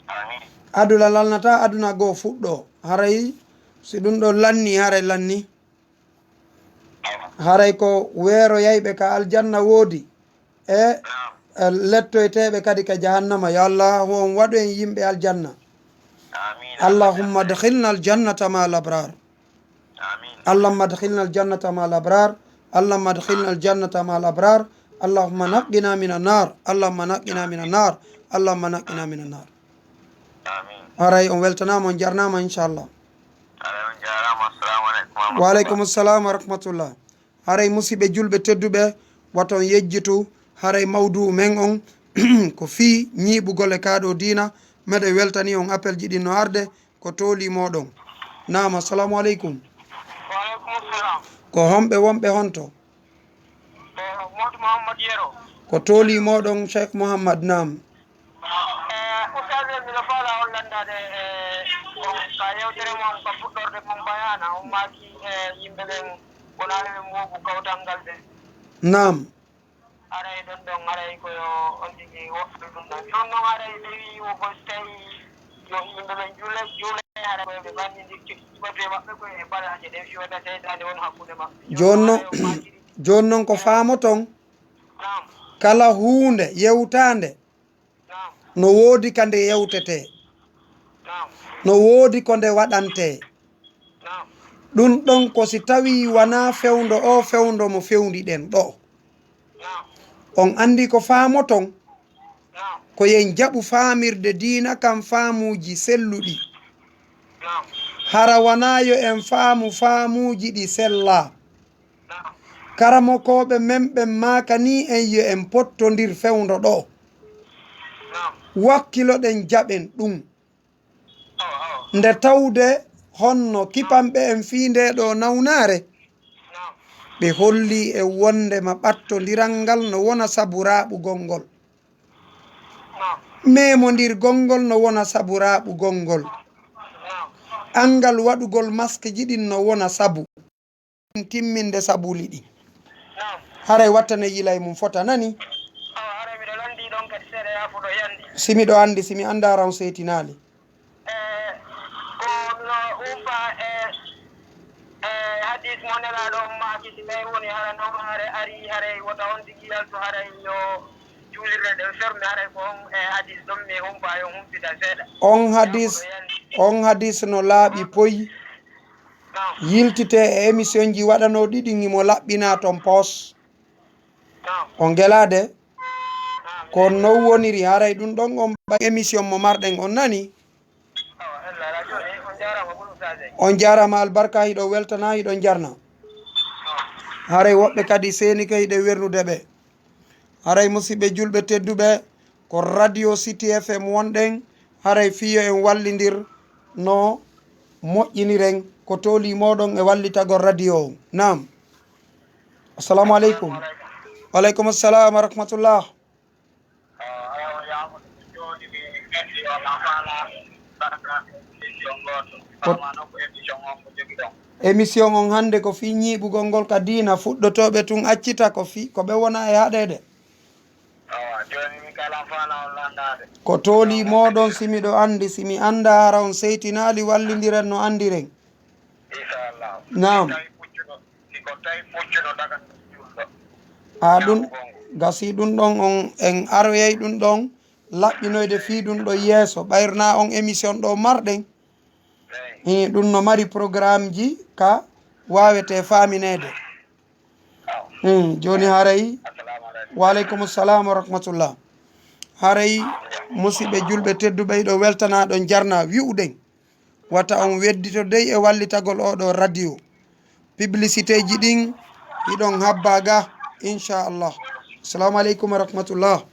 Amiin. Aduna lalnata, aduna goo fuɗɗo. Haray si ɗum ɗo lanni, haray lanni. Haray ko weeroyayɓe ka aljanna woodi, e, e lettoyteeɓe kadi ka jahannama. Yo Allah on waɗu en yimɓe aljanna. Amiin. Allahumma adkhilna aljannata ma al abrar. Amiin. Allahumma adkhilna aljannata ma al abrar. Allahumma adkhilna aljannata ma al abrar. Allahumma naqqina min annar. Allahumma naqqina min annar. Allahumma naqqina min annar. Amiin. Haray on weltanaama, on jarnaama, inchallah. Haray on jaaraama. Assalamu aleykum wa rahmatullah. Wa aleykum assalam wa rahmatullah. Haray musiɓɓe julɓe tedduɓe, waton yejjitu, haray mawduu men on ko fii ñiiɓugol e kaa ɗoo diina. Meɗen weltanii on appel ji ɗin no arde, ko toolii mooɗon. Naam, assalamu aleykum. Wa aleykum assalam. Ko homɓe wonɓe honto? Ko Mawdo Mouhammad Yero. Ko toolii mooɗon, Cheikh Mouhammad, naam. Eh, Oustaz, miɗo faala on lanndaade, eh, on ka yewtere mon, ka fuɗɗorde mon bayaana, on maaki, eh, yimɓe ɓen wonaa ɓe mooɓu kawtal ngal ɓe. Naam. Haray ɗon ɗon, haray ko yo on tigi woɗɗo ɗum ɗon. Jooni noon, haray ɓe wii wo ko so tawi yo yimɓe ɓen juule, juule, haray ko yo ɓe ɓannindir ciki ɓatu e maɓɓe, ko e balaaje ɗen fiyota seytaane won hakkunde maɓɓe. Jooni noon, haray on maakiri. Jooni noon ko faamoton, naam, kala huunde yewtaande, naam, no woodi ka nde yewtetee. Naam. No woodi ko nde waɗantee. Naam. Ɗum ɗon ko si tawii wanaa fewndo oo fewndo mo fewndi-ɗen ɗoo. Naam. On anndi ko faamoton? Naam. Ko yen jaɓu faamirde diina kan faamuuji selluɗi. Naam. Hara wanaa yo en faamu faamuuji ɗi sellaa. Naam. Karamokooɓe men ɓen maakanii en yo en pottondir fewndo ɗoo. Naam. Wakkiloɗen jaɓen ɗum. Awa, awa. Nde tawde honno kipanɓe en fii ndee ɗoo nawnaare, naam, ɓe hollii en wonndema ɓattondiral ngal no wona sabu raaɓugol ngol. Naam. Memondirgol ngol no wona sabu raaɓugol ngol. Naam. Anngal waɗugol maskiji ɗin no wona sabu. Timminde sabuli ɗin. Naam. Haray wattane yilay mum fota, nani? Awa, haray miɗo lanndii ɗon kadi seeɗa, yaafuɗo, yandi. Si miɗo anndi, si mi anndaa ran seetinaali. Eh, ko miɗo umpa, eh, eh, hadis mo Nelaaɗo on maaki, si tawi woni hara nawnaare arii, haray wota on tigi yaltu, haray yo juulirɗe ɗen ferme, haray ko on, eh, hadis ɗon mi umpa, yo humpita seeɗa. On hadis, yaafuɗo, yandi. On hadis no laaɓi poy. Naam. Yiltitee e émission ji waɗanooɗi ɗin, himo laɓɓinaa ton poos. Naam. On ngelaade? Naam. Ko non woniri, haray ɗum ɗon on ɓay émission mo marɗen on, nani? Awa, ella, ala jooni, on jaaraama, ɓuri ustaaje. On jaaraama, albarka, hiɗon weltana, hiɗon jarna. Naam. Haray woɓɓe kadi seenike hiɗen wernude ɓe. Haray musiɓɓe julɓe tedduɓe, ko Radio City F M wonɗen, haray fii yo en wallindir no moƴƴiniren ko tooli mooɗon e wallitagol radio on. Naam. Assalamu aleykum. Wa aleykum assalam wa rahmatullah. Ko émission on hannde ko fii ñiiɓugol ngol ka diina, fuɗɗotooɓe tun accita ko fii ko ɓe wona e haɗeede. Ko tooli mooɗon, si miɗo anndi, si mi anndaa, hara on seytinaali, wallindiren no anndiren. Naam. A ɗun gasi ɗun ɗon on, en aroyay ɗun ɗon laɓɓinoyde fii ɗun ɗon yeeso, ɓayrna on émission ɗo marɗen. Hii, ɗun no mari programmeji ka waawete faamineede. Hmm, jooni haray, wa aleykum salam wa rahmatullah. Haray, musiɓɓe julɓe tedduɓe, hiɗo weltana, ɗon jarna wi'uɗen. Wata on weddito dey e wallitagol oo ɗoo radio. Publicitéji ɗin hiɗon habba ga, inchallah. Assalamu aleykum wa rahmatullah.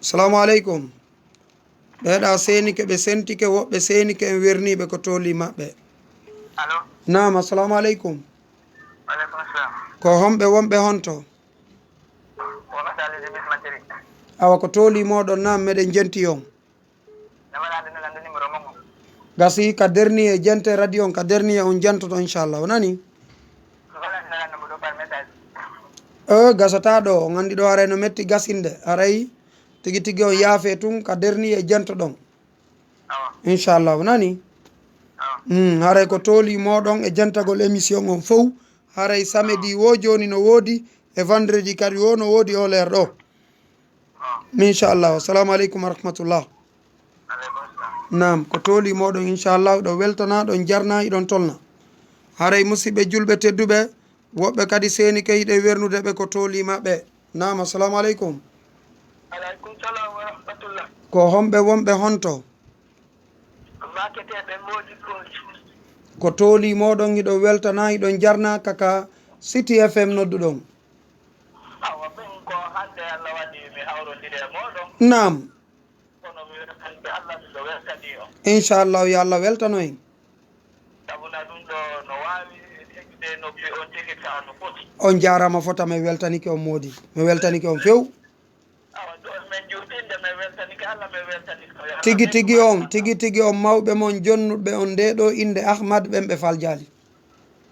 Assalamu aleykum. Ɓeeɗa seenike, ɓe sentike, woɓɓe seenike, en werniiɓe ko tooli maɓɓe. Allo? Naam, assalamu aleykum. Wa aleykum salam. Ko homɓe wonɓe honto? Ko Abdou Aziz Bismatiri. Awa, ko tooli mooɗon, naam, meɗen jenti on. Naɓaraade no lanndo numéro mon on. Gasi ka dernier jente radio on, ka dernier on jantoto, inchallah. O nani? Ko lanndo lanndo mo ɗo par message. E, gasata ɗo, on anndi ɗo haray no metti gasinde. Haray tigi tigi on yaafe tun, ka dernier jento ɗon. Awa. Inchallah, o nani? Awa. Hmm, haray ko tooli mooɗon e jentagol émission on fow. Haray samedi wo jooni no woodi, e vendredi kadi wo no woodi o leer ɗo. Inchallah. Assalamu aleykum wa rahmatullah. Naam, ko tooli mooɗon, inchallah, ɗon weltana, ɗon jarna, iɗon tolna. Haray musiɓɓe julɓe tedduɓe, woɓɓe kadi seenike hiɗen wernude ɓe ko tooli maɓɓe. Naam, assalamu aleykum. Aleykum salam wa rahmatullah. Ko homɓe wonɓe honto? Maketeeɓe moodi kooji. Ko tooli mooɗon, hiɗon weltana, hiɗon jarna, kaka City F M nodduɗon. Awa, min ko hannde Allah waɗi mi hawrondiri e mooɗon. Naam. Kono mi weltanike Allah, miɗo weltani on. Inchallahu, yo Allah weltano en. Sabuna ɗum ɗo no waawi heɓude no mbi on tigi taa no foti. On jaaraama fota, mi weltanike on moodi. Mi weltanike on few. Awa, ɗo men juutinde, men weltanike Allah, men weltanike on. Tigi tigi on, tigi tigi on mawɓe mon jonnuɓe on nde ɗo innde Ahmad ɓen ɓe faljaali.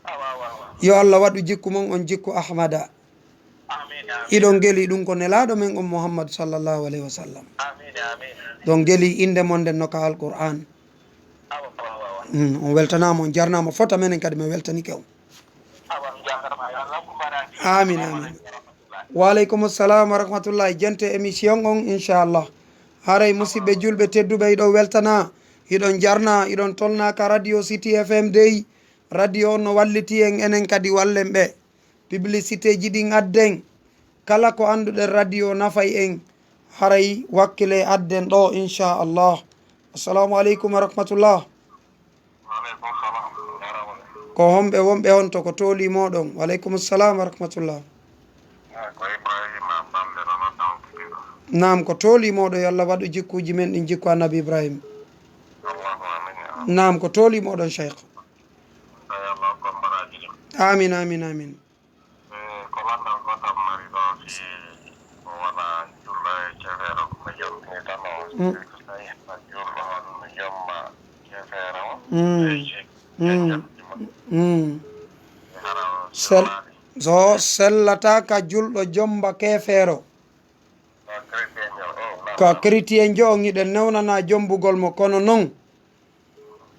Awa, awa, awa. Yo Allah waɗu jikku mon on jikku Ahmada. Amiin, amiin. Iɗon geli ɗum ko nelaaɗo men on Muhammad sallallahu alayhi wa sallam. Amiin, amiin. Ɗon geli innde mon nden no ka Alqur'an. Awa, awa, awa, awa. Mm, on weltanaama, on jarnaama fota menen kadi mi weltanike on. Awa, on jaaraama, yo Allah ko baraki. Amiin, amiin. Assalamu aleykum wa rahmatullah. Wa aleykum salam wa rahmatullahi. Jente émission on, inchallah. Haray musiɓɓe julɓe tedduɓe, hiɗon weltana, hiɗon jarna, hiɗon tolna ka radio City F M dey. Radio on no walliti en, enen kadi wallen ɓe. Publicitéji ɗin adden. Kala ko annduɗen radio nafay en, haray wakkile adden ɗo, inchallah. Assalamu aleykum wa rahmatullah. Wa aleykum salam. Ko homɓe wonɓe on to ko tooli mooɗon? Wa aleykum salam wa rahmatullah. Eh, ko Ibrahima Balde no nodda on tigi ɗo. Naam, ko tooli mooɗon, yo Allah waɗu jikkuuji men ɗin jikku Annabi Ibrahima. Allahumma amin ya Rabbi. Naam, ko tooli mooɗon, Cheikh. Yo Allah hokku on baraaji ɗin. Amin, amin, amin. Eh, ko lanndal gootal mari ɗo, si o wona julɗo e cefeero, ko yombi ni tan o. Mm. Si tawi hino julɗo on yomba cefeero on, mm, e si, mm, e jam. Mm. E hara o sel-, sellaali. So sellata ka julɗo jomba keefeero. Ka chrétien jo, eh, naam, ka naam. Chrétien jo on hiɗen newnana jombugol mo, kono non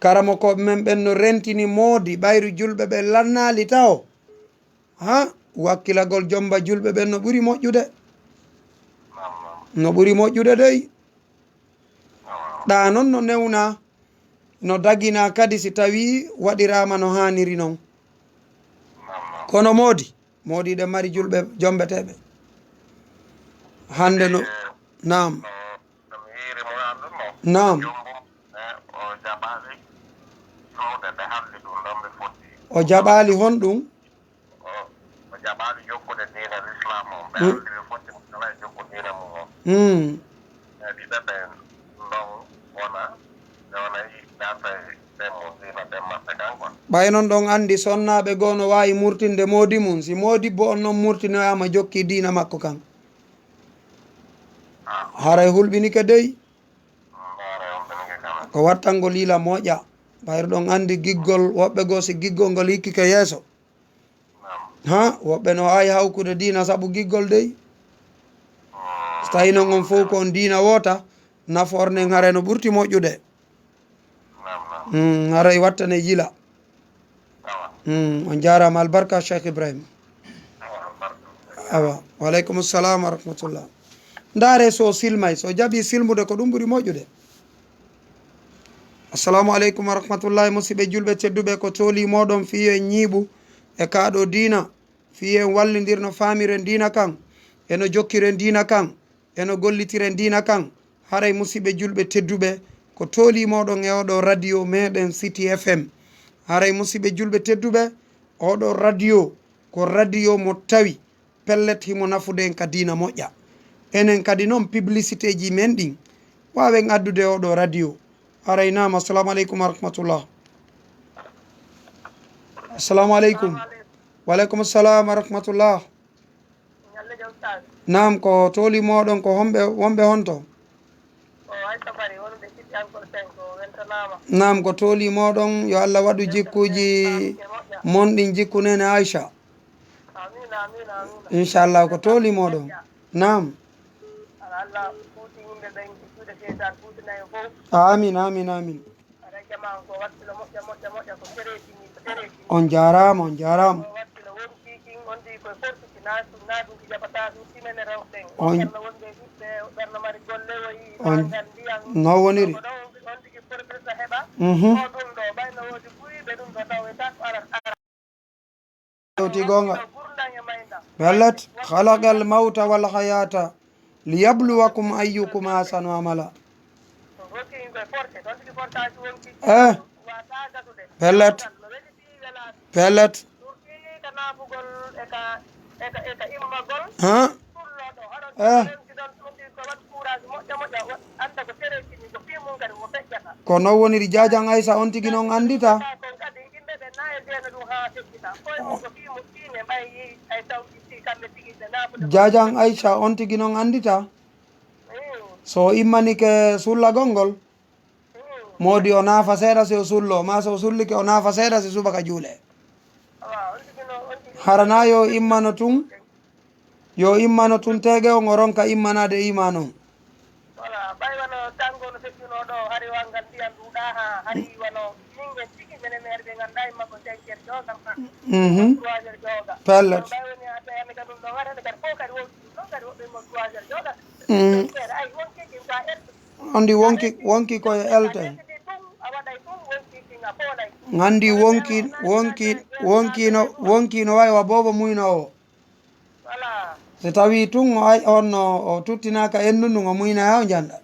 karamokooɓe men ɓen no rentini moodi ɓayru julɓe ɓen lannaali taho. Ha, wakkilagol jomba julɓe ɓen no ɓuri moƴƴude. Naam, naam. No ɓuri moƴƴude dey. Naam, naam. Ɗa non no newna, no dagina kadi si tawi waɗiraama no haaniri non. Naam, naam. Kono moodi, moodi ɗen mari julɓe jombeteeɓe. Hannde no, eh, naam. No, no mi yiiri mo anndun mo. Naam. Jombum, eh, o jaɓaali yummude nde halli ɗum ɗon ɓe fotti. O jaɓaali honɗum? O, o jaɓaali jokkude diina Lislaam on. Ɓe, mm, halli ɓe fotti mo kala e jokku diina mum on. Mm. E ɗiɗaɓe ɗon wona, ɓe wona e Ɓay non ɗon anndi sonnaaɓe goo no waawi murtinde moodi mum, si moodibbo on non murtinoyaama jokki diina makko kan. Haray hulɓinike dey. Ko wattangol yila moƴƴa. Ɓayri ɗon anndi giggol woɓɓe goo, si giggol ngol hikkike yeeso. Ha, woɓɓe no waawi hawkude diina sabu giggol dey. So tawi non on fow ko on diina woota, nafoore nden haray no ɓurti moƴƴude. Mm, haray wattane yila. Mm, on jaaraama, albarka Cheikh Ibrahim. Awa, wa aleykum salam wa rahmatullah. Ndaare so silmay, so jaɓi silmude ko ɗum ɓuri moƴƴude. Assalamu aleykum wa rahmatullahi, musiɓɓe julɓe tedduɓe, ko tooli mooɗon fii en ñiiɓu e kaa ɗoo diina, fii en wallindir no faamiren diina kan, e no jokkiren diina kan, e no gollitiren diina kan. Haray musiɓɓe julɓe tedduɓe, ko tooli mooɗon e oo ɗoo radio meɗen City F M. Haray musiɓɓe julɓe tedduɓe, oo ɗoo radio ko radio mo tawi pellet himo nafude en ka diina moƴƴa. Enen kadi non publicité ji men ɗin waawen addude oo ɗoo radio. Haray naam, assalamu aleykum wa rahmatullah. Assalamu aleykum. Wa aleykum salam wa rahmatullah. Naam, ko tooli mooɗon, ko homɓe, wonɓe honto? Naam, ko tooli mooɗon, yo Allah waɗu jikkuuji mon ɗin jikku neene Aisha. Inchallah, ko tooli mooɗon. Naam. Amin, amin, amin. On jaaraama, on jaaraama. On, no woniri. Mhm. Ɗowti goonga. Pellet, khalaqal mawta wal hayata liyabluwakum ayyukum ahsanu amala. Eh, pellet, pellet. Ha? Eh. Ko non woniri, Jaajan Aysa, on tigi non anndita. Jaajan Aysa, on tigi non anndita. So o immanike sullagol ngol, moodi o naafa seeɗa si o sulloo, maa so o sullike o naafa seeɗa si subaka juulee. Hara naa yo immano tun, yo immano tun teege on, o ronka immanaade imaan on. Voilà, ɓay wano tanngo no feƴƴunoo ɗo, hari wanngal ndiyan ɗuuɗaa haa, hari wano mingen tigi, menen meere ɓe nganndaa e makko cinq heures jooga, Mhm. trois heures jooga. Pellet. Ɓay woni a tawi hannde kadi ɗum ɗo waɗa, hannde kadi fof kadi wonti ɗum ɗon kadi woɓɓe mo trois heures jooga. Mm. Cinq heures, ay, wonti ɗin ko a elto. Anndi wonki, wonki ko e elte. Nganndi wonki, wonki, wonki no, wonki no wayi wa boobo muynoowo. Si tawii tun o ay, on no, o tuttinaaka enndu ndun, o muyna haa o njannda.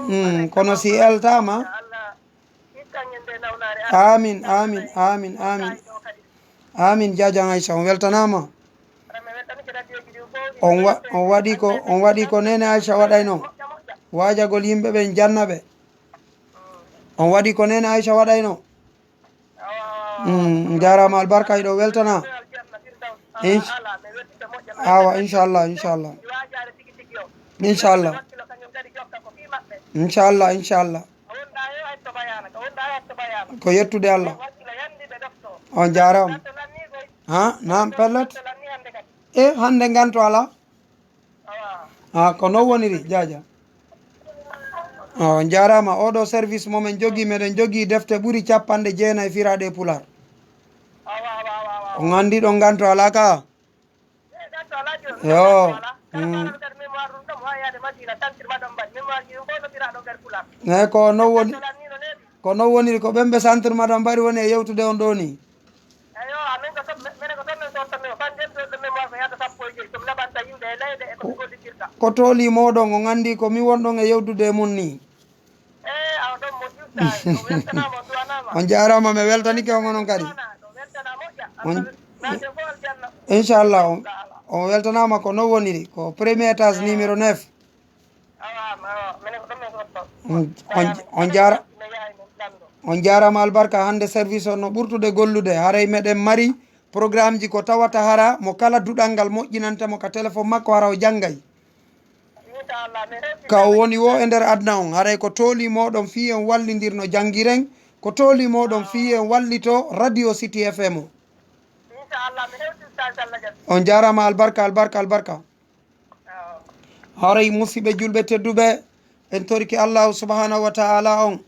Mm, kono si eltaama, amin, amin, amin, amin. Amin, Jaajan Aysa, on weltanaama. On wa-, on waɗi ko, on waɗi ko Neene Aysa waɗayno. Waajagol yimɓe ɓen, janna ɓe. On waɗi ko Neene Aysa waɗayno. Mm, on jaaraama, albarka, hiɗo weltana. Inch-, awa, inchallah, inchallah. Inchallah. Inchallah, inchallah. Ko yettude Allah. On jaaraama. Ha, naam, pellet. E, hannde nganto alaa? Ha, ko non woniri, Jaaja. On jaaraama. Oo ɗoo service mo men jogii, meɗen jogii defte ɓuri capanɗe jeenayi firaaɗe e Pulaar. On anndi ɗon nganto alaa ka? Yo. Mm. Eyi, ko non woni, ko non woniri, ko ɓen ɓe centre Madame Bari woni e yewtude on ɗoo nii. Eyo, amin ko ton, minen ko ton min sorta, min ko fande ɗo, ɗo mémoire ko yahata sappo e joy, ko mi naɓanta yimɓe e leyɗe e ko mi gollitirta. Ko, ko tooli mooɗon, on anndi ko mi wonɗon e yewtude e mun nii. Eyi, awa ɗon moƴƴi, on weltanaama, on duwanaama. On jaaraama, mi weltanike on onon kadi. On weltana moƴƴa. On, naate fof aljanna. Inchallah, on, on weltanaama ko non woniri, ko premier étage numéro neuf. Awa, awa, minen ko ɗon min sorta. On, on, on jaara-, On jaaraama albarka, hannde service on no ɓurtude gollude, haray meɗen mari programmeji ko tawata hara mo kala duɗal ngal moƴƴinanta mo ka téléphone makko, hara o janngay. Ka o woni wo e nder aduna on, haray ko tooli mooɗon fii en wallindir no janngiren, ko tooli mooɗon fii en wallito Radio City F M o. On jaaraama albarka, albarka, albarka. Haray musiɓɓe julɓe tedduɓe, en torike Allahu subhanahu wa ta'ala on.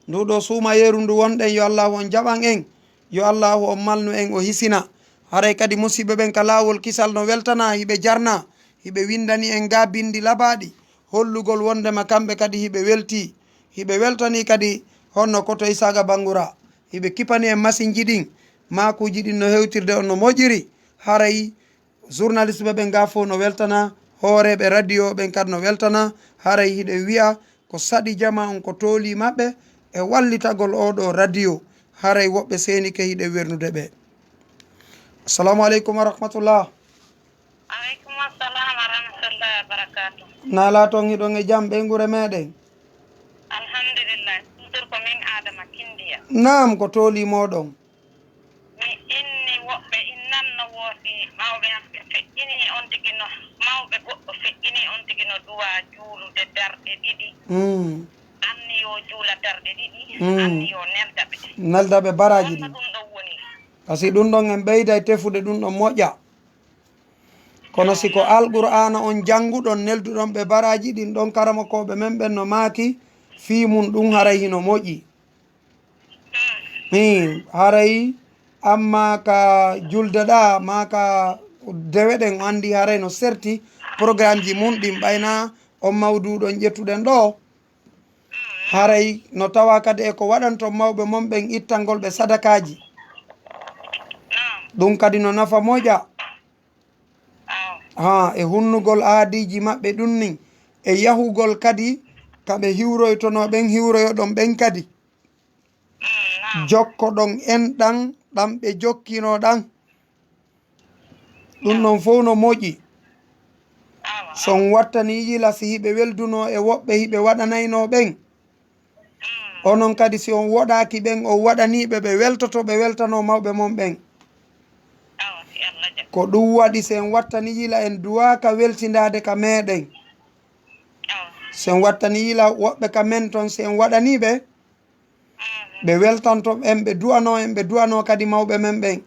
Ndu ɗo suuma yeru ndu wonɗen, yo Allahu on jaɓan en, yo Allahu on malnu en, o hisina. Haray kadi musiɓɓe ɓen ka laawol kisal no weltana, hiɓe jarna, hiɓe windani en ga bindi labaaɗi, hollugol wondema kamɓe kadi hiɓe welti, hiɓe weltani kadi honno Koto Isaaga Bangura. Hiɓe kipani en masinji ɗin, maakuuji ɗin no hewtirde on no moƴƴiri. Haray journaliste ɓe ɓen ga fof no weltana, hooreeɓe radio ɓen kadi no weltana, haray hiɗen wi'a ko saɗi jama on ko tooli maɓɓe e wallitagol oo ɗoo radio, haray woɓɓe seenike hiɗen wernude ɓe. Assalamu aleykum wa rahmatullah. Aleykum assalam wa rahmatullahi wa barakatuh. Naalaa toon hiɗon e jam ɓeynguure meɗen? Alhamdulillah, toujours ko min Adama Kindiya. Naam, ko tooli mooɗon. Mi inni woɓɓe innanno woodi mawɓe am ɓe feƴƴini on tigi no, mawɓe goɗɗo feƴƴini on tigi no duwa juulude darɗe ɗiɗi. Mm. Anni yo juula darɗe ɗiɗi, Mm. Anni yo nelda ɓe. Nelda ɓe baraaji Wonno ɗin. Ɗum ɗon woni. Kasi ɗum ɗon en ɓeyday tefude ɗum ɗon moƴƴa. Kono si ko Alqur'aana on jannguɗon, nelduɗon ɓe baraaji ɗin ɗon, karamokooɓe men ɓen no maaki, fii mum ɗum haray hino moƴƴi. Min, haray amma ka julde ɗa, maa ka dewe ɗen, o anndi haray no serti programmeji mum ɗin, ɓayna on mawduu ɗon ƴettuɗen ɗoo. Haray no tawa kadi e ko waɗanton mawɓe mon ɓen ittangol ɓe sadakaaji. Ɗum kadi no nafa moƴƴa. Haa, e hunnugol aadiiji maɓɓe ɗum nin, e yahugol kadi ka ɓe hiwroytonoo ɓen, hiwroyoɗon ɓen kadi. Jokkoɗon en ɗan, ɗan ɓe jokkinoo ɗan. Ɗum non fow no moƴƴi. So on wattanii yila si hiɓe weldunoo e woɓɓe hiɓe waɗanaynoo ɓen. Onon kadi, si on woɗaaki ɓen, on waɗanii ɓe, ɓe weltoto, ɓe weltanoo mawɓe mon ɓen. Ko ɗum waɗi, si en wattanii yila, en duwaaka weltindaade ka meɗen. Si en wattanii yila, woɓɓe ka men ton, si en waɗanii ɓe, ɓe weltanto en, ɓe du'anoo en, ɓe du'anoo kadi mawɓe men ɓen.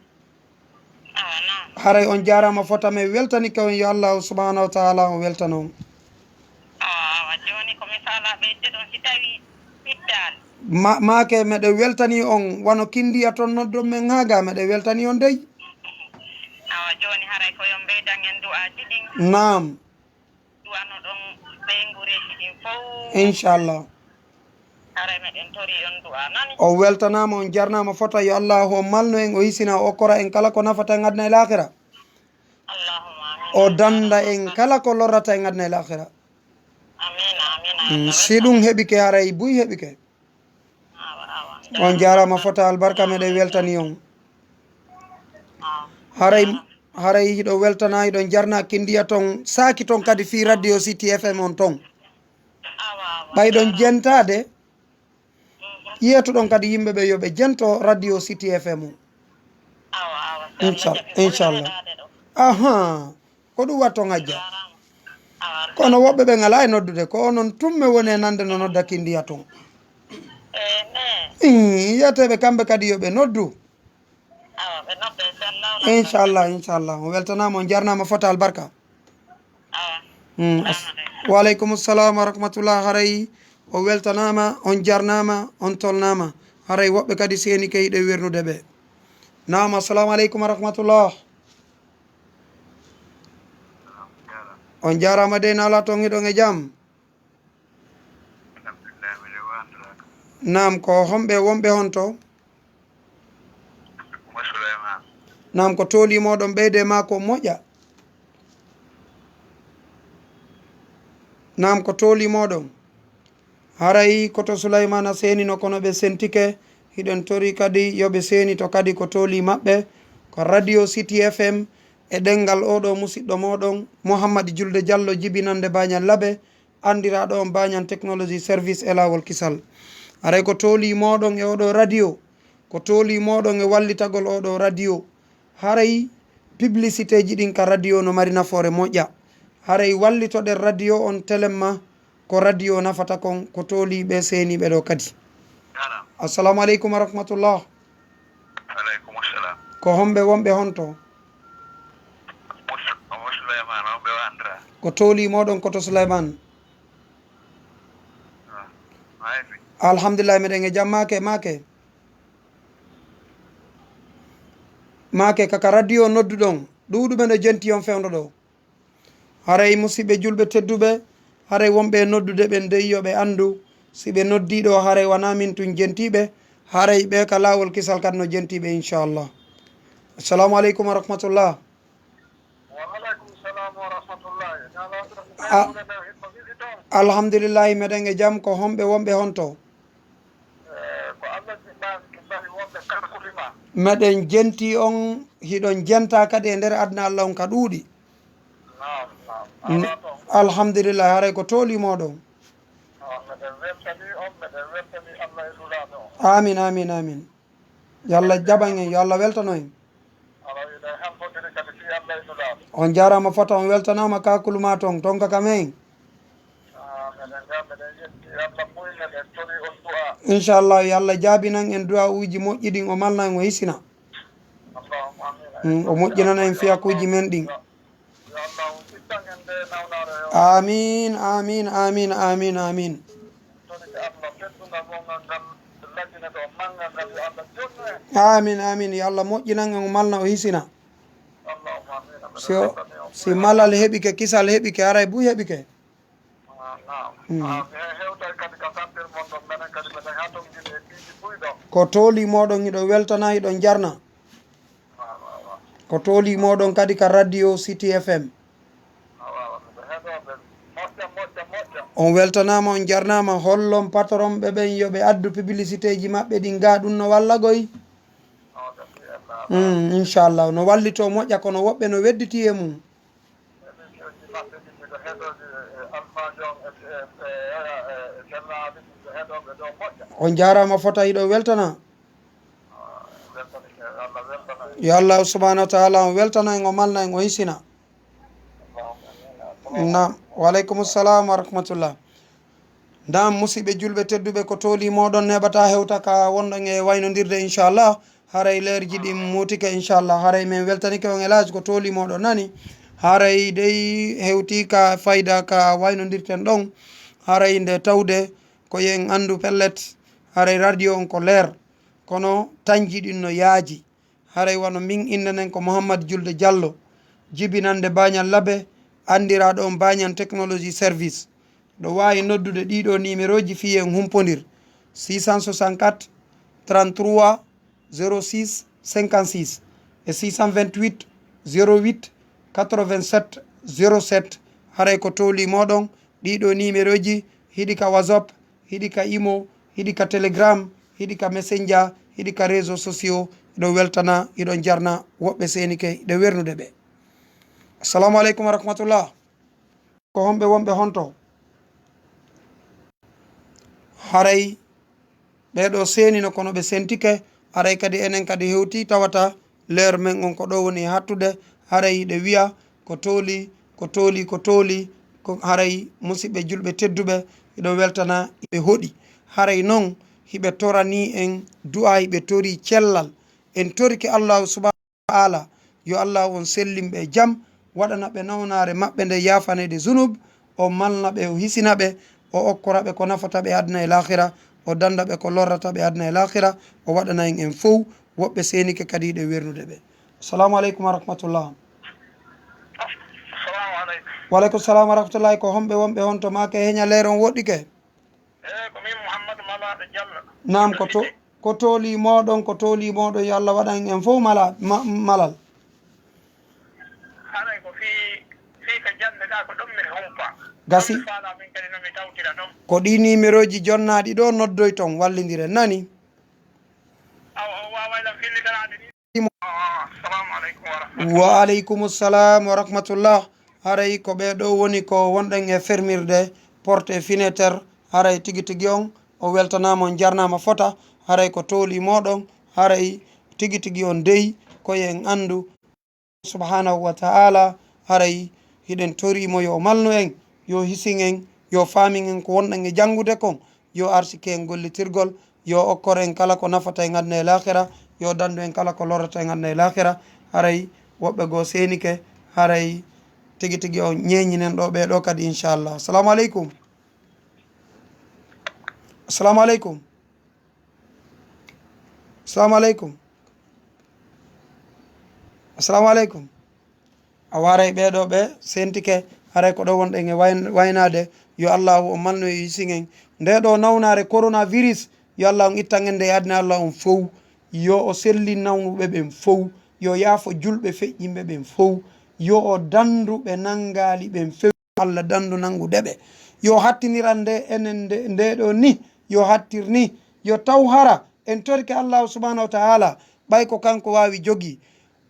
Haray on jaaraama fota, men weltanike on, yo Allahu subhanahu wa ta'ala on weltano on. Awa, awa, jooni ko mi faalaa ɓeydude ɗon, si tawii pittaali. Ma-, maake meɗen weltanii on, wano Kindiya ton noddon men haa ga, meɗen weltanii on dey. Awa, jooni haray ko yo mbeydan en du'aaji ɗin. Naam. Du'anoɗon ɓeynguureeji ɗin fow. Inchallah. Haray meɗen torii on du'a nani. O weltanaama, on jarnaama fota, yo Allahu on malnu en, o hisina, o okkora en kala ko nafata en aduna e laakhira. Allahumma amin. O danda en kala ko lorrata en aduna e laakhira. Amin, amin, amin. Mm, si ɗum heɓike, haray buy heɓike. Awa, awa. On jaaraama fota, albarka, meɗen weltanii on. Awa. Haray, haray hiɗo weltana, hiɗon jarna Kindiya ton, saaki ton kadi fii Radio City F M on ton. Awa, awa. Ɓay ɗon jentaade, yeetuɗon kadi yimɓe ɓe yo ɓe jento Radio City F M o. Awa, awa. Incha-, inchallah. Aha, ko ɗum watton hajja. Kono woɓɓe ɓe ngalaa e noddude, ko onon tun mi woni e nande no nodda Kindiya ton. Ii, yiyateeɓe kamɓe kadi yo ɓe noddu. Awa, ɓe nodda, inchallah. Inchallah, inchallah. On weltanaama, on jarnaama fota albarka. Awa. Mm, as-, salamu aleykum. Wa aleykum salam wa rahmatullah. Haray o weltanaama, on jarnaama, on tolnaama. Haray woɓɓe kadi seeni kay hiɗen wernude ɓe. Naam, assalamu aleykum wa rahmatullah. On jaaraama dey, naalaa ton hiɗon e jam. Naam, ko homɓe wonɓe honto? Naam, ko tooli mooɗon ɓeyde maa ko moƴƴa. Naam, ko tooli mooɗon. Haray ko to Sulaymana seenino, kono ɓe sentike. Hiɗen tori kadi yo ɓe seenito kadi ko tooli maɓɓe. Ko Radio City F M e ɗenngal oɗo musiɗɗo mooɗon, Mouhammad Julde Diallo, jibinande Bañal Labe, anndiraaɗo on Bañan Technology Service e laawol kisal. Haray ko tooli mooɗon e oɗo radio, ko tooli mooɗon e wallitagol oɗo radio. Haray publicité ji ɗin ka radio no mari nafoore moƴƴa. Haray wallitoɗen radio on telemma, ko radio nafata kon, ko tooli ɓe seeniiɓe ɗo kadi. Assalamu aleykum wa rahmatullah. Aleykum assalam. Ko homɓe wonɓe honto? Omo Souleymane, on ɓe wandra. Ko tooli mooɗon koto Souleymane. Mayfi. Alhamdulillah, meɗen e jam. Maake, maake. Maake, kaka radio nodduɗon, ɗuuɗuɓe no jenti on fewndo ɗo. Haray musiɓɓe julɓe tedduɓe, haray wonɓe e noddude ɓen dey yo ɓe anndu, si ɓe noddii ɗo, haray wanaa min tun jentiiɓe, haray ɓe ka laawol kisal kadi no jentiiɓe, inchallah. Assalamu aleykum wa rahmatullah. Wa aleykum salam wa rahmatullahi. Alhamdulillahi, meɗen e jam. Ko homɓe wonɓe honto? Ko Allah jiɗɗaani ko tawi wonɓe kalkuli ma. Meɗen jenti on, hiɗon jenta kadi e nder aduna Allah on ka ɗuuɗi. Alhamdulillah, haray ko tooli mooɗon. Meɗen weltani on, meɗen weltani Allah e Nulaaɗo on. Amin, amin, amin. Yo Allah jaɓan en, yo Allah weltano en. Aɗa yiɗa halfondiri kadi fii Allah e Nulaaɗo. On jaaraama fota, on weltanaama kakulu ma ton, ton ka kamen. Ah, meɗen ga, meɗen yetti Allah buy, meɗen tori on du'a. Inchallah, yo Allah jaabinan en du'a uji moƴƴi ɗin, o malna en, o hisina. Allahumma amin. Mm, o moƴƴinana en fiyakuuji men ɗin. Yo Allah ittan en nde nawnaare yo. Amin, amin, amin, amin, amin. Tori Allah teddungal mon ngal, ngal lajjine ɗo manngal ngal, yo Allah jonnu en. Amin, amin. Yo Allah moƴƴinan en, o malna, o hisina. Allahumma amin. Si o, si malal heɓike, kisal heɓike, haray buy heɓike. Ah, naam. Mm. Ah, mi hewtay kadi ka santir mon ɗon, menen kadi meɗen hatonjini e piiji buy ɗon. Ko tooli mooɗon, hiɗon weltana, hiɗon jarna. Waaw, waaw, waaw. Ko tooli mooɗon kadi ka radio City F M. Waaw, waaw, miɗo heɗoo ɓe. Moƴƴa, moƴƴa, moƴƴa. On weltanaama, on jarnaama. Hollon patron ɓe ɓen yo ɓe addu publicité ji maɓɓe ɗin ga, ɗum no walla goy. Noon de, mbiyen naa. Mm, inchallah, no wallitoo moƴƴa, kono woɓɓe no wedditi e mum. Émission ji maɓɓe ɗin miɗo heɗoo ɗi, e, e Alpha John, e, e, e, e, e Bernard, miɗo heɗoo ɓe ɗo moƴƴa. On jaaraama fota, hiɗo weltana. Ah, weltanike, Allah weltana en. Yo Allah subhanahu wa taala on weltana en, o malna en, o hisina. Allahumma amin. Naam, wa aleykum salam wa rahmatullah. Naam, musiɓɓe julɓe tedduɓe, ko tooli mooɗon neɓata hewta ka wonɗon e waynondirde, inchallah. Haray leerji ɗin muutike, inchallah. Haray min weltanike on, Elaaji, ko tooli mooɗon nani. Haray dey hewti ka fayda ka waynondirten ɗon. Haray nde tawde ko yen anndu pellet, haray radio on ko leer. Kono tanji ɗin no yaaji. Haray wano min, innde nden ko Mouhammad Julde Diallo, jibinande Bañal Labe, anndiraaɗo on Bañal Technology Service. Ɗo waawi noddude ɗiɗo nimerooji fii en humpondir, six cent soixante-quatre, trente-trois, zéro six, cinquante-six e six cent vingt-huit, zéro huit, quatre-vingt-sept, zéro sept. Haray ko tooli mooɗon, ɗiɗo nimerooji, hiɗi ka WhatsApp, hiɗi ka Imo, hiɗi ka Telegram, hiɗi ka Messenger, hiɗi ka réseaux sociaux. Hiɗo weltana, hiɗon jarna, woɓɓe seenike, hiɗo wernude ɓe. Assalamu aleykum wa rahmatullah. Ko homɓe wonɓe honto? Haray ɓee ɗoo seenino, kono ɓe sentike. Haray kadi enen kadi hewti tawata leer men on ko ɗo woni e hattude. Haray hiɗe wiya ko tooli, ko tooli, ko tooli, ko haray musiɓɓe julɓe tedduɓe, hiɗo weltana, hiɓe hoɗi. Haray non hiɓe torani en du'a, hiɓe tori cellal. En torike Allahu subhanahu wa taala, yo Allahu on sellin ɓe e jam, waɗana ɓe nawnaare maɓɓe nde, yaafaneede zunub, o malna ɓe, o hisina ɓe, o okkora ɓe ko nafata ɓe aduna e laakhira, o danda ɓe ko lorrata ɓe aduna e laakhira, o waɗana en en fow, woɓɓe seenike kadi hiɗe wernude ɓe. Assalamu aleykum wa rahmatullah. Assalamu aleykum. Wa aleykum salam wa rahmatullahi. Ko homɓe wonɓe honto? Maake heña leer on woɗɗike. Eey, ko min Mouhammadu Malaaɗo Diallo. Naam, ko to, ko tooli mooɗon, ko tooli mooɗon, yo Allah waɗan en fow mala-, ma-, malal. Haray ko fii, fii ka jannde ɗaa ko ɗon mi humpa. Gasi. Ɗon mi faalaa min kadi no mi tawtira ɗon. Ko ɗii nimerooji jonnaaɗi ɗo noddoyton, wallindiren, nani? Awa, o waaway lan fillitanaade ni. Ah, assalamu aleykum wa rahmatullah. Wa aleykum salam wa rahmatullah. Haray ko ɓee ɗo woni ko wonɗen e fermirde porte e fenêtre. Haray tigi tigi on, O weltanaama, on jarnaama fota, haray ko tooli mooɗon, haray tigi tigi on deyi, ko yo en anndu. Subhanahu wa ta'ala, haray hiɗen tori mo yo o malnu en, yo hisin en, yo faamin en ko wonɗen e janngude kon, yo arsike en gollitirgol, yo okkor en kala ko nafata en aduna e laakira, yo dandu en kala ko lorrata en aduna e laakira. Haray woɓɓe goo seenike, haray tigi tigi on ñeeñinen ɗo ɓee ɗo kadi, inchallah. Assalamu aleykum. Assalamu aleykum. Assalamu aleykum. Assalamu aleykum. A waray ɓee ɗo ɓe sentike, haray ko ɗo wonɗen e wayn-, waynaade. Yo Allahu o malnu e hisin en. Nde ɗo nawnaare coronavirus, yo Allah on ittan en nde e aduna, Allah on fow. Yo o sellin nawnuɓe ɓen fow. Yo yaafo julɓe feƴƴinɓe ɓen fow. Yo o dandu ɓe nangaali ɓen few. Allah dandu nangude ɓe. Yo hattinir an nde enen nde, nde ɗo ni. Yo hattir ni. Yo taw hara en torike Allahu subhanahu wa ta'ala, ɓay ko kanko waawi jogi.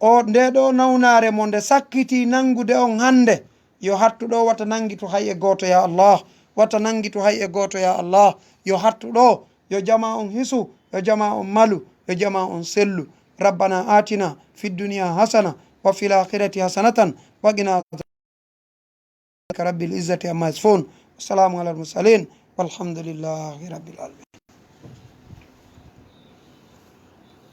O, nde ɗo nawnaare mo nde sakkiti nangude on hannde, yo hattu ɗo, wata nangitu hay e gooto, ya Allah. Wata nangitu hay e gooto, ya Allah. Yo hattu ɗo, yo jama on hisu, yo jama on malu, yo jama on sellu. ربنا آتنا في الدنيا حسنة وفي الآخرة حسنة وقنا عذاب النار. رب العزة عما يصفون. وسلام على المرسلين. والحمد لله رب العالمين.